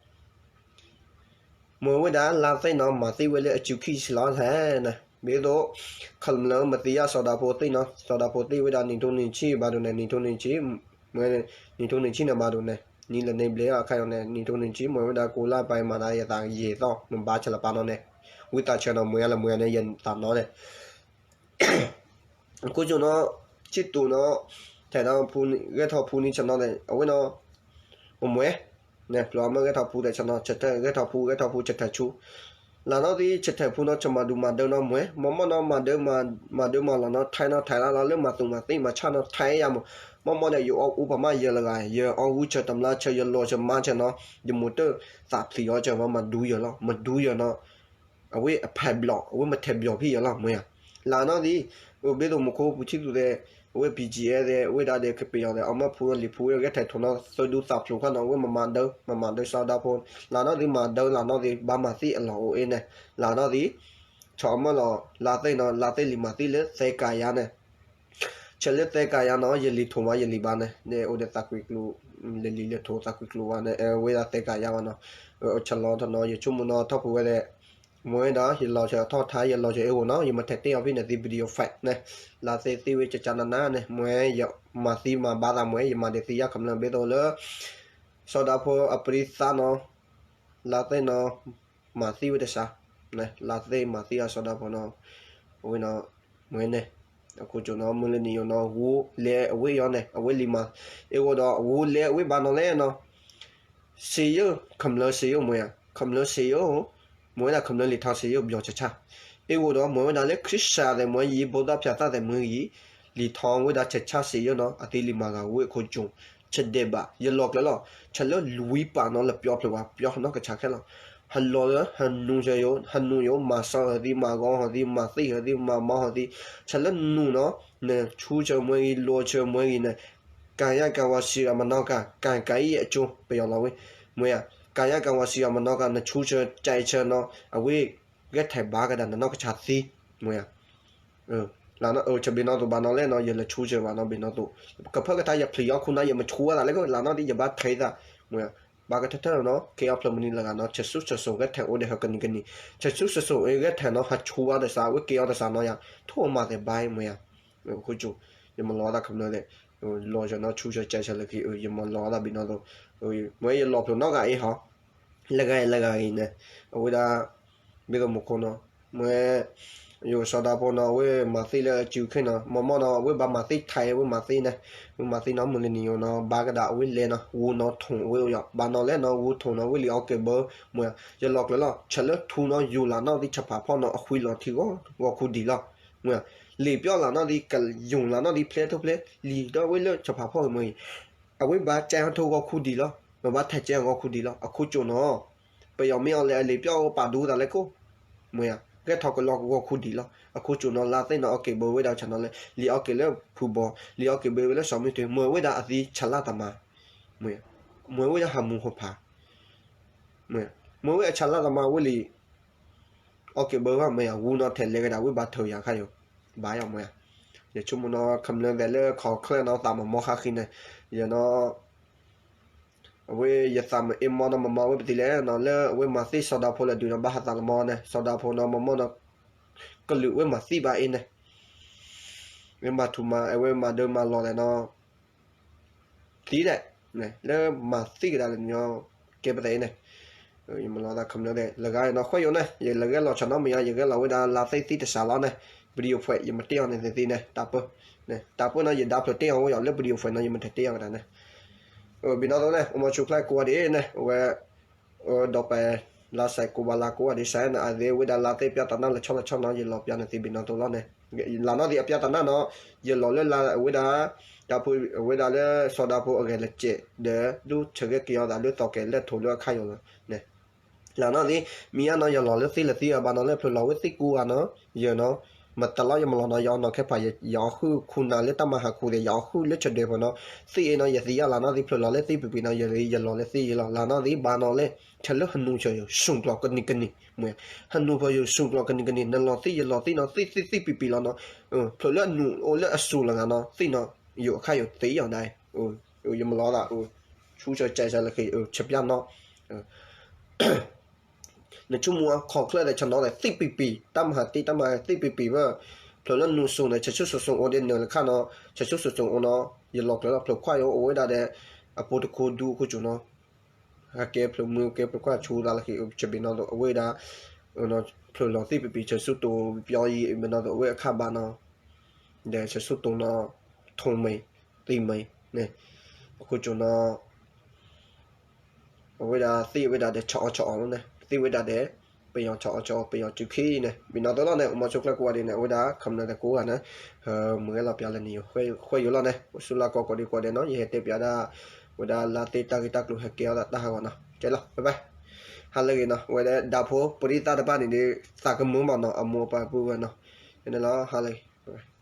မ့ၢ်ဝဲဒၣ်လါသ့ၣ်နီၤ မၤသံဝဲလၢအစုခံဆံလီၤလဲၣ်န့ၣ်, ဒ်သိး ခမျၢၢ်မၤသံယါစီၤဒၤဖိသ့ၣ်နီၤ, စီၤဒၤဖိသ့ၣ်ဝဲဒၣ်နံၣ်ထိနံၣ်ဆံဘၣ်ဒိၣ်န့ၣ်, နံၣ်ထိနံၣ်ဆံ, မ့ၢ်နံၣ်ထိနံၣ်ဆံန့ၣ်ဘၣ်ဒိၣ်န့ၣ်, နံၣ်လၢန့ၣ်ဘျဲၣ်အခါအံၤန့ၣ် နံၣ်ထိနံၣ်ဆံ မ့ၢ်ဝဲဒၣ်ကိးလါပာ်မၤဒၣ်ယသးယံာ်သီၣ် မ့ၢ်ဘၣ်ဆၣ်လၢပၢ်နီၤန့ၣ်, ဝံသးစူၤနီၤ မ့ၢ်ယါလၢမ့ၢ်ယါန့ၣ် ယသးနီၤန့ၣ် ခိၣ်ကၠိနီၤ, ဆံၣ်တူာ်နီၤ, ထဲးဒီးဖူ, ဂဲၤထီၣ်ဖူနံၤဆၣ်နီၤန့ၣ် အဝဲနီၤ, မ့ၢ်မွဲ, နပျီမ့ၢ်ဂဲၤထီၣ်ဖူသဲးဆၣ်နီၤ, ဆၢထၢၣ်ဂဲၤထီၣ်ဖူ ဂဲၤထီၣ်ဖူဆၢထၢၣ်ဆူ, လၢနီၢ်သံဆၢထၢၣ်ဖူနီၤ ဆၢမၤဒူမၤဒၢနီၤ မွဲ, မ့ၢ်မ့ၢ်နီၤ မၤဒၢ, မၤဒၢမၤလီၤနီၤ ထဲးနီၤ ထဲးလါလီၤ လၢမၤသူၣ်မၤသံမၤဆါနီၤ ထဲးယါမး, မ့ၢ်မ့ၢ်ဒီး ယအီၣ်အူပမၣ်ယၢၤလၢဂၤ, ယအီၣ်ဂူဆၢတမျါဆၢ ယလီၤဆၢမါဆၢနီၤ, ယမိၢ်တၢ်သးဖျံးအီၤဆၢမး မၤဒူယၢၤလီၤ, မၤဒူယၢၤနီၤ အဝဲအဖဲဘျီၣ် အဝဲမ့ၢ်ထဲးဘျီၣ်ဖံးယၢၤလီၤ မ့ၢ်ဧါ, လၢနီၢ်သံ, အိၣ်ဘ့ၣ်သိးမူခိၣ်ပူၤထံၣ်သူးသဲး, အဝဲ ပံၣ်ကၠံၣ်အဲၣ်သဲး အဝဲဒၣ်ဒီးကပ့ၤအီၤသဲး အီၣ်မၢဖူလံၤဖူ ဂဲၤထဲးထိးနီၤ သုဒူသးဖျိးခါနီၤ အဝဲမၤမၤဒၢ, မၤမၤဒၢစီၤဒၤဖိ, လၢနီၢ်သံမၤဒၢ လၢနီၢ်သံဘၣ်မၤသံအလီၢ်အိၣ်အ့န့ၣ်, လၢနီၢ်သံ, ဆီၣ်အီၣ်မၢလီၤ လါသ့ၣ်နီၤ လါသ့ၣ်လံၤမၤသံလၢသဲကၤယါန့ၣ် ဆၢလၢသဲကၤယါနီၤ ယလံၤထိးမး ယလံၤဘၣ်န့ၣ် န့ၣ်အိၣ်ဒီးသးကွံာ်ကျိၤ, လံၤလံၤလၢထိးသးကွံာ်ကျိၤဘၣ်န့ၣ် အဝဲဒၣ်သဲကၤယါဘၣ်နီၤ, ဆၢလီၤထီၣ်နီၤ ယဆိကမိၣ်နီၤ ထီၣ်ဖုးဝဲဒၣ်, မ့ၢ်ဝဲဒၣ် ယလီၤဆၢထီၣ်ထါ ယလီၤဆၢအ့ၣ်ဂိၤနီၤ ယမ့ၢ်ထဲးတဲအီၤဖဲန့ၣ်သံ video file န့ၣ်, လါသ့ၣ်သံဝဲကကနနါန့ၣ် မ့ၢ်ယမၤသံမၤဘၣ်သးမ့ၢ် ယမၤဒံးသံယါခမျၢၢ်ဘ့ၣ်သိးလၢ စီၤဒၤဖိအပရံသါနီၤ, လါသ့ၣ်နီၤ မၤသံဝဲတစး, လါသ့ၣ်မၤသံအစီၤဒၤဖိနီၤ, အဝဲနီၤ, မ့ၢ်န့ၣ်, အခိၣ်ကၠိနီၤ မုၢ်လၢနံၤယိာ်နီၤ ဂိၤလဲအဝဲအီၤန့ၣ် အဝဲလံၤမၤ, အ့ၣ်ဂိၤဒီးအဂိၤလဲအဝဲဘၣ်နီၤလဲၣ်နီၤ, စ့ယိာ် ခမျၢၢ်စ့ယိာ်မ့ၢ်ဧါ, ခမျၢၢ်စ့ယိာ်, မ့ၢ်ဝဲဒၣ်ခမျၢၢ်လံၤထီစ့ယိာ် ပယီၤဆၢဆၣ်, အ့ၣ်ဂိၤဒီးမ့ၢ်ဝဲဒၣ်လၢခရံာ်စးသဲးမ့ၢ် ယံၤဘိသၣ်ဖၠးသၣ်သဲးမ့ၢ်ဂ့ၤ, လံၤထီဝဲဒၣ်ဆၢဆၣ်စ့ယိာ်နီၤ အသံလံၤမၤဂၤဝဲအခိၣ်ကၠိ, ဆဒဲးဘး ယလီၤကျၢၤလီၤ, ဆၢလၢလွံၢ်ပာ်နီၤ လၢပျီဖျိဝဲ ပျီနီၢ်ကဆးခဲလီၤ, ဟလီၤလၢဟနူၤဆၢယိာ် ဟနူၤယိာ် မၤစီၤဟၢသံ မၤဂီၤဟၢသံ မၤသံဟၢသံ မၤမီဟၢသံ, ဆၢလၢနူၤနီၤ, နဆူဆၢမ့ၢ်ဂ့ၤ လီၤဆၢမ့ၢ်ဂ့ၤန့ၣ် ကၤယါကၤဝါစံးဂၤမနီကၤ ကၤကၤအံၤအကၠိ ပယီၤလီၤဝဲ, မ့ၢ်ဧါ, ကၤယါကၤဝါစံးဂၤမနီကၤ နဆူဆၢကဲဆၢနီၤ အဝဲ ဂဲၤထဲးဘၣ်ကဒါနနီၢ်ကဆးသံ, မ့ၢ်ဧါ လၢနီၢ်အိၣ်ဆၢဘ့ၣ်နီၢ်သိးဘၣ်နီၤလဲၣ်နီၤ ယလဲၤဆူဆၢဘၣ်နီၤဘ့ၣ်နီၢ်သိး, ကဖၢကထါယဖျံးအီၣ်ခူနၤ ယမဆူအသးလဲၣ် လၢနီၢ်ဒ်ယဘၣ်ထဲးသး, မ့ၢ်ဧါ, ဘၣ်ကထၢထၢနီၤ ကဲအီၣ်ဖျၢၣ်မနုၤလၢဂၤနီၤ ဆၢဆူဆၢစိၤဂဲၤထဲးအိၣ်ဒီးဟၢကနံၤကနံၤ, ဆၢဆူဆၢစိၤအဂဲၤထဲးနီၤ ဟးဆူအီၤတစး ဝဲကဲအီၤတစးနီၤယၤ ထိၣ်မၤသဲးဘၣ် မ့ၢ်ဧါ, ခိၣ်ကၠိ, ယမၤလီၤအသးခမျၢၢ်သဲး, လီၤဆၢနီၤ ဆူဆၢကဲဆၢလၢခံ ယမၤလီၤအသးဘ့ၣ်နီၢ်သိး, မ့ၢ်ယလီၤဖျိးနီတဂၤအံၤဟီ လၢဂၤအံၤလၢဂၤအံၤန့ၣ်, အဝဲဒၣ်, ဘ့ၣ်သိးမူခိၣ်နီၤ, မ့ၢ်, ယိၤစီၤဒၤဖိနီၤ အဝဲမၤသံလၢအစုခ့နီၤ မ့ၢ်မ့ၢ်နီၤ အဝဲဘၣ်မၤသံထဲး အဝဲမၤသံန့ၣ်, အဝဲမၤသံနီၤ မုၢ်လၢနံၤယိာ်နီၤ ဘၣ်ကဒါအဝဲလဲၤနီၤ ဂိၤနီၤထိၣ်အဝဲအိၣ်ယီၤ ဘၣ်နီၤလဲၣ်နီၤ ဂိၤထိၣ်နီၤ ဝဲလံာ်အီၣ်က့ၤဘၢ, မ့ၢ်, ယလီၤကျၢၤလီၤ ဆၢလၢထူနီၤ ယူၤလၢနီၢ်သံဆၣ်ဖးဖီၣ်နီၤ အဃံလီၤထံဂီၤဂီၤခူဒံးလီၤ, မ့ၢ်, လံာ်ပျီလၢနီၢ်သံ ကယူၤလၢနီၢ်သံဖျဲၣ်ထူၣ်ဖျဲၣ် လံာ်ဒီးဝဲလၢဆၣ်ဖးဖီၣ်မ့ၢ်ဂ့ၤ အဝဲဘၣ်ကဲထူၣ်ဂီၤခူဒံးလီၤ, မ့ၢ်ဘၣ်ထဲးကဲဂီၤခူဒံးလီၤ အခိၣ်ကၠိနီၤ, ပယီၤမ့ၢ်အီၤလဲၣ်အလံာ်ပျီပာ်ဒူသးလဲၣ်ကိၣ်, မ့ၢ်ဧါ, ဂဲၤထီၣ်ကလီကဂီၤခူဒံးလီၤ အခိၣ်ကၠိနီၤ လါသ့ၣ်နီၤ အီၣ်က့ၤဘၢဝဲဒၣ်ဆၣ်နီၤလဲၣ် လံာ်အီၣ်က့ၤလၢဖုဘီ လံာ်အီၣ်က့ၤဘၢဝဲလၢစီၤမုၢ်တုၤ မ့ၢ်ဝဲဒၣ်အသံဆၣ်လါတမါ, မ့ၢ်ဧါ, မ့ၢ်ဝဲဒၣ်ဟးမူဟိၣ်ဖး မ့ၢ်ဝဲအဆၣ်လါသမားဝဲလံ, အီၣ်က့ၤဘၢဘၣ်မ့ၢ်ယၤ ဝူနီၤထဲးလဲၤကဒါဝံၣ်ဘၣ်ထၢယၤခါယိၤ, ဘၣ်ယၤမ့ၢ်ယၤ, ယဆိကမိၣ်နီၤ ခမျၢၢ်သဲးလၢခီၣ်ချၢနီၤသးမၤမီခါဃံန့ၣ်, ယနီၤ, အဝဲယသးမ့ၢ်အ့ၣ်မီနီၤ မၤမီဝဲပသံလဲၣ်နီၤ လၢအဝဲမၤသံစီၤဒၤဖိလၢဒုးနီၤ ဘၣ်ဟးသးလၢမီန့ၣ် စီၤဒၤဖိနီၤ မၤမီနီၤ, ကလုာ်ဝဲမၤသံဘၣ်အ့ၣ်န့ၣ် ဝဲမၤထူမၤ အဝဲမၤဒၢမၤလီၤလဲၣ်နီၤ သံဒဲး, လၢမၤသံကဒါလၢညီ ကဲပသးအံၤန့ၣ်, ယမၤလီၤသးခမျၢၢ်သဲး လၢဂၤနီၤ ဃိယိၤန့ၣ် ယလဲၤဂဲၤလီၤဆၣ်နီၤမ့ၢ်ယၤ ယဂဲၤလီၤဝဲဒၣ်လါသ့ၣ်သံတစှၤလီၤန့ၣ်, video file ယမၤတ့ၢ်အီၤန့ၣ်သ့ၣ်သ့ၣ်န့ၣ် တၢ်ပၢ, တၢ်ပၢနီၤ ယဒါဖျၢၣ်တ့ၢ်အီၤဝဲယီၤ လၢ video file နီၤ ယမၤထဲးတ့ၢ်အီၤကဒါန့ၣ်, ဘံၣ်နီၣ်သိးန့ၣ် အိၣ်မီဆိးချါကိးဂၤဒဲးန့ၣ် အဝဲ ဒီးပှၤလါစဲးကိးဘၣ်လါကိးဂၤဒဲးစဲးန့ၣ် အသ့ဝဲဒၣ်လါသ့ၣ်ပျၢ်တၢ်နၢ်လၢဆီလၢဆီနီၤ ယလီၤပျၢ်န့ၣ်သ့ဘံၣ်နီၣ်သိးလီၤန့ၣ်, လါနီၣ်သ့ၣ်အပျၢ်တၢ်နၢ်နီၤ ယလီၤလၢလါဝဲဒၣ် တၢ်ဖိဝဲဒၣ်လၢစီၤဒၤဖိအဂဲၤလၢကဲး ဒီးဒိၣ်ဆၢဂ့ၤက့ၤအီၤသးလၢသီကဲၤလဲၢ်ထိးလၢအခါယိၤလီၤန့ၣ်, လါနီၣ်သ့ၣ် မ့ၢ်ယါနီၤ ယလီၤလၢသ့ၣ်လၢသ့ၣ်အဘၣ်နီၤ လၢဖျိလီၤဝဲသ့ၣ်ကိးဂၤနီၤ ယနီၤ, မတၤလီၤယမၤလီၤနီၤ ယအီနီၤခဲဖး ယအီၣ်ဟုၣ်ခူၣ်နၤလၢတၢ်မၤဟးခူၣ်သ့ၣ် ယအီၣ်ဟုၣ်လၢဆၢဒဲးဖီနီၤ, သ့ၣ်အ့နီၤ ယသံယါလၢနီၤသ့ၣ် ဖျိးလီၤလၢသ့ၣ်ပံၤပံၤနီၤ ယလီၤလၢသ့ၣ်ယလီၤ လၢနီၤသ့ၣ်ဘၣ်နီၤလၢ ထဲလၢဟနူဖၠိယိၤဆူၣ်ကျီၤကနံၤကနံၤ, မ့ၢ် ဟနူဖၠိယိၤဆူၣ်ကျီၤကနံၤကနံၤ နလီၤသ့ၣ်ယလီၤသ့ၣ်နီၤ သ့ၣ်သ့ၣ်သ့ၣ်ပံၤပံၤလီၤနီၤ, ဖျိးလၢအနူအိၣ်လၢအစူၤလီၤဂၤနီၤ သ့ၣ်နီၤ ယိၤအခါယိၤသ့ၣ်ယီၤဒၣ်, ယမၤလီၤသး ဆူၣ်ဆၢကဲးဆၢလၢက့ၤ ဆၢပျၢ်နီၤ နဆိကမိၣ်အခီၣ်ချၢဒီး ဆၢနီၤဒီး သ့ၣ်ပံၤပံၤ တၢ်မၤဟးတ့ၢ် တၢ်မၤသ့ၣ်ပံၤပံၤဘၣ်, ဖျိးလၢနူစိၤန့ၣ် ဆၢဆိၣ်စိၤစိၤအိၣ်ဒ်နၢၤလၢခါနီၤ, ဆၢဆိၣ်စိၤစိၤအိၣ်နီၤ, ယလီၤကျၢၤလီၤ ဖျိးခွါယိၤအိၣ်ဝဲဒၣ်ဒီး အပိာ်တခိၣ်ဒူခိၣ်စိၤနီၤ, ဟဲကဲဖျိးမုၢ်ကဲဖျိးခွါဆူသးလၢက့ၤ ဆၢဘ့ၣ်နီၤဒီး အဝဲဒၣ် ဖျိးလီၤသ့ၣ်ပံၤပံၤ ဆၢဆိၣ်တိၤပျီယံၤ ဘ့ၣ်နီၤဒီး အဝဲအခါဘၣ်နီၤ, ဒီးဆၢဆိၣ်တိၤနီၤ, ထိၣ်မ့ၢ်သံမ့ၢ်န့ၣ်, အခိၣ်စိၤနီၤ အဝဲဒၣ်သ့ၣ်ဝဲဒၣ်ဒီး ဆၢအီၣ်ဆၢအီၣ်လီၤန့ၣ်, သ့ၣ်ဝဲဒၣ်ဒီး ပယီၤဆၢအီၣ်ဆၢအီၣ် ပယီၤစုခံန့ၣ် ဘံနီၣ်သိးလီၤန့ၣ် အိၣ်မီဆိကျၢၢ်ကိးဂၤဒဲးန့ၣ် အဝဲဒၣ် ခီမနုၤသကိးဂၤန့ၣ် မုၢ်ဂဲၤလီၤပျးလၢနံၤယိၤ ဃဲယိၤလီၤန့ၣ် အိၣ်ဆူၣ်လၢကိးကိးဒံကိးဒဲးနီၤ ယဟဲတဲပျးဒၣ် ဝဲဒၣ်လါသ့ၣ်တၢ်ဂ့ၢ်တၢ်ကျိၤဟဲကဲအီၤဒီးတၢ်ဟးဂီၤနီၤ ကဲလီၤ bye bye ဟါလၢအဂ့ၤနီၤ အဝဲဒၣ်ဒၣ်ဖိပရံသၣ်တဖၣ်န့ၣ်ဒီး သးကမုာ်မးနီၤ အမိၢ်အပၢ်ပုၢ်ဝဲၢ်နီၤ န့ၣ်လီၤ ဟါလၢအဂ့ၤ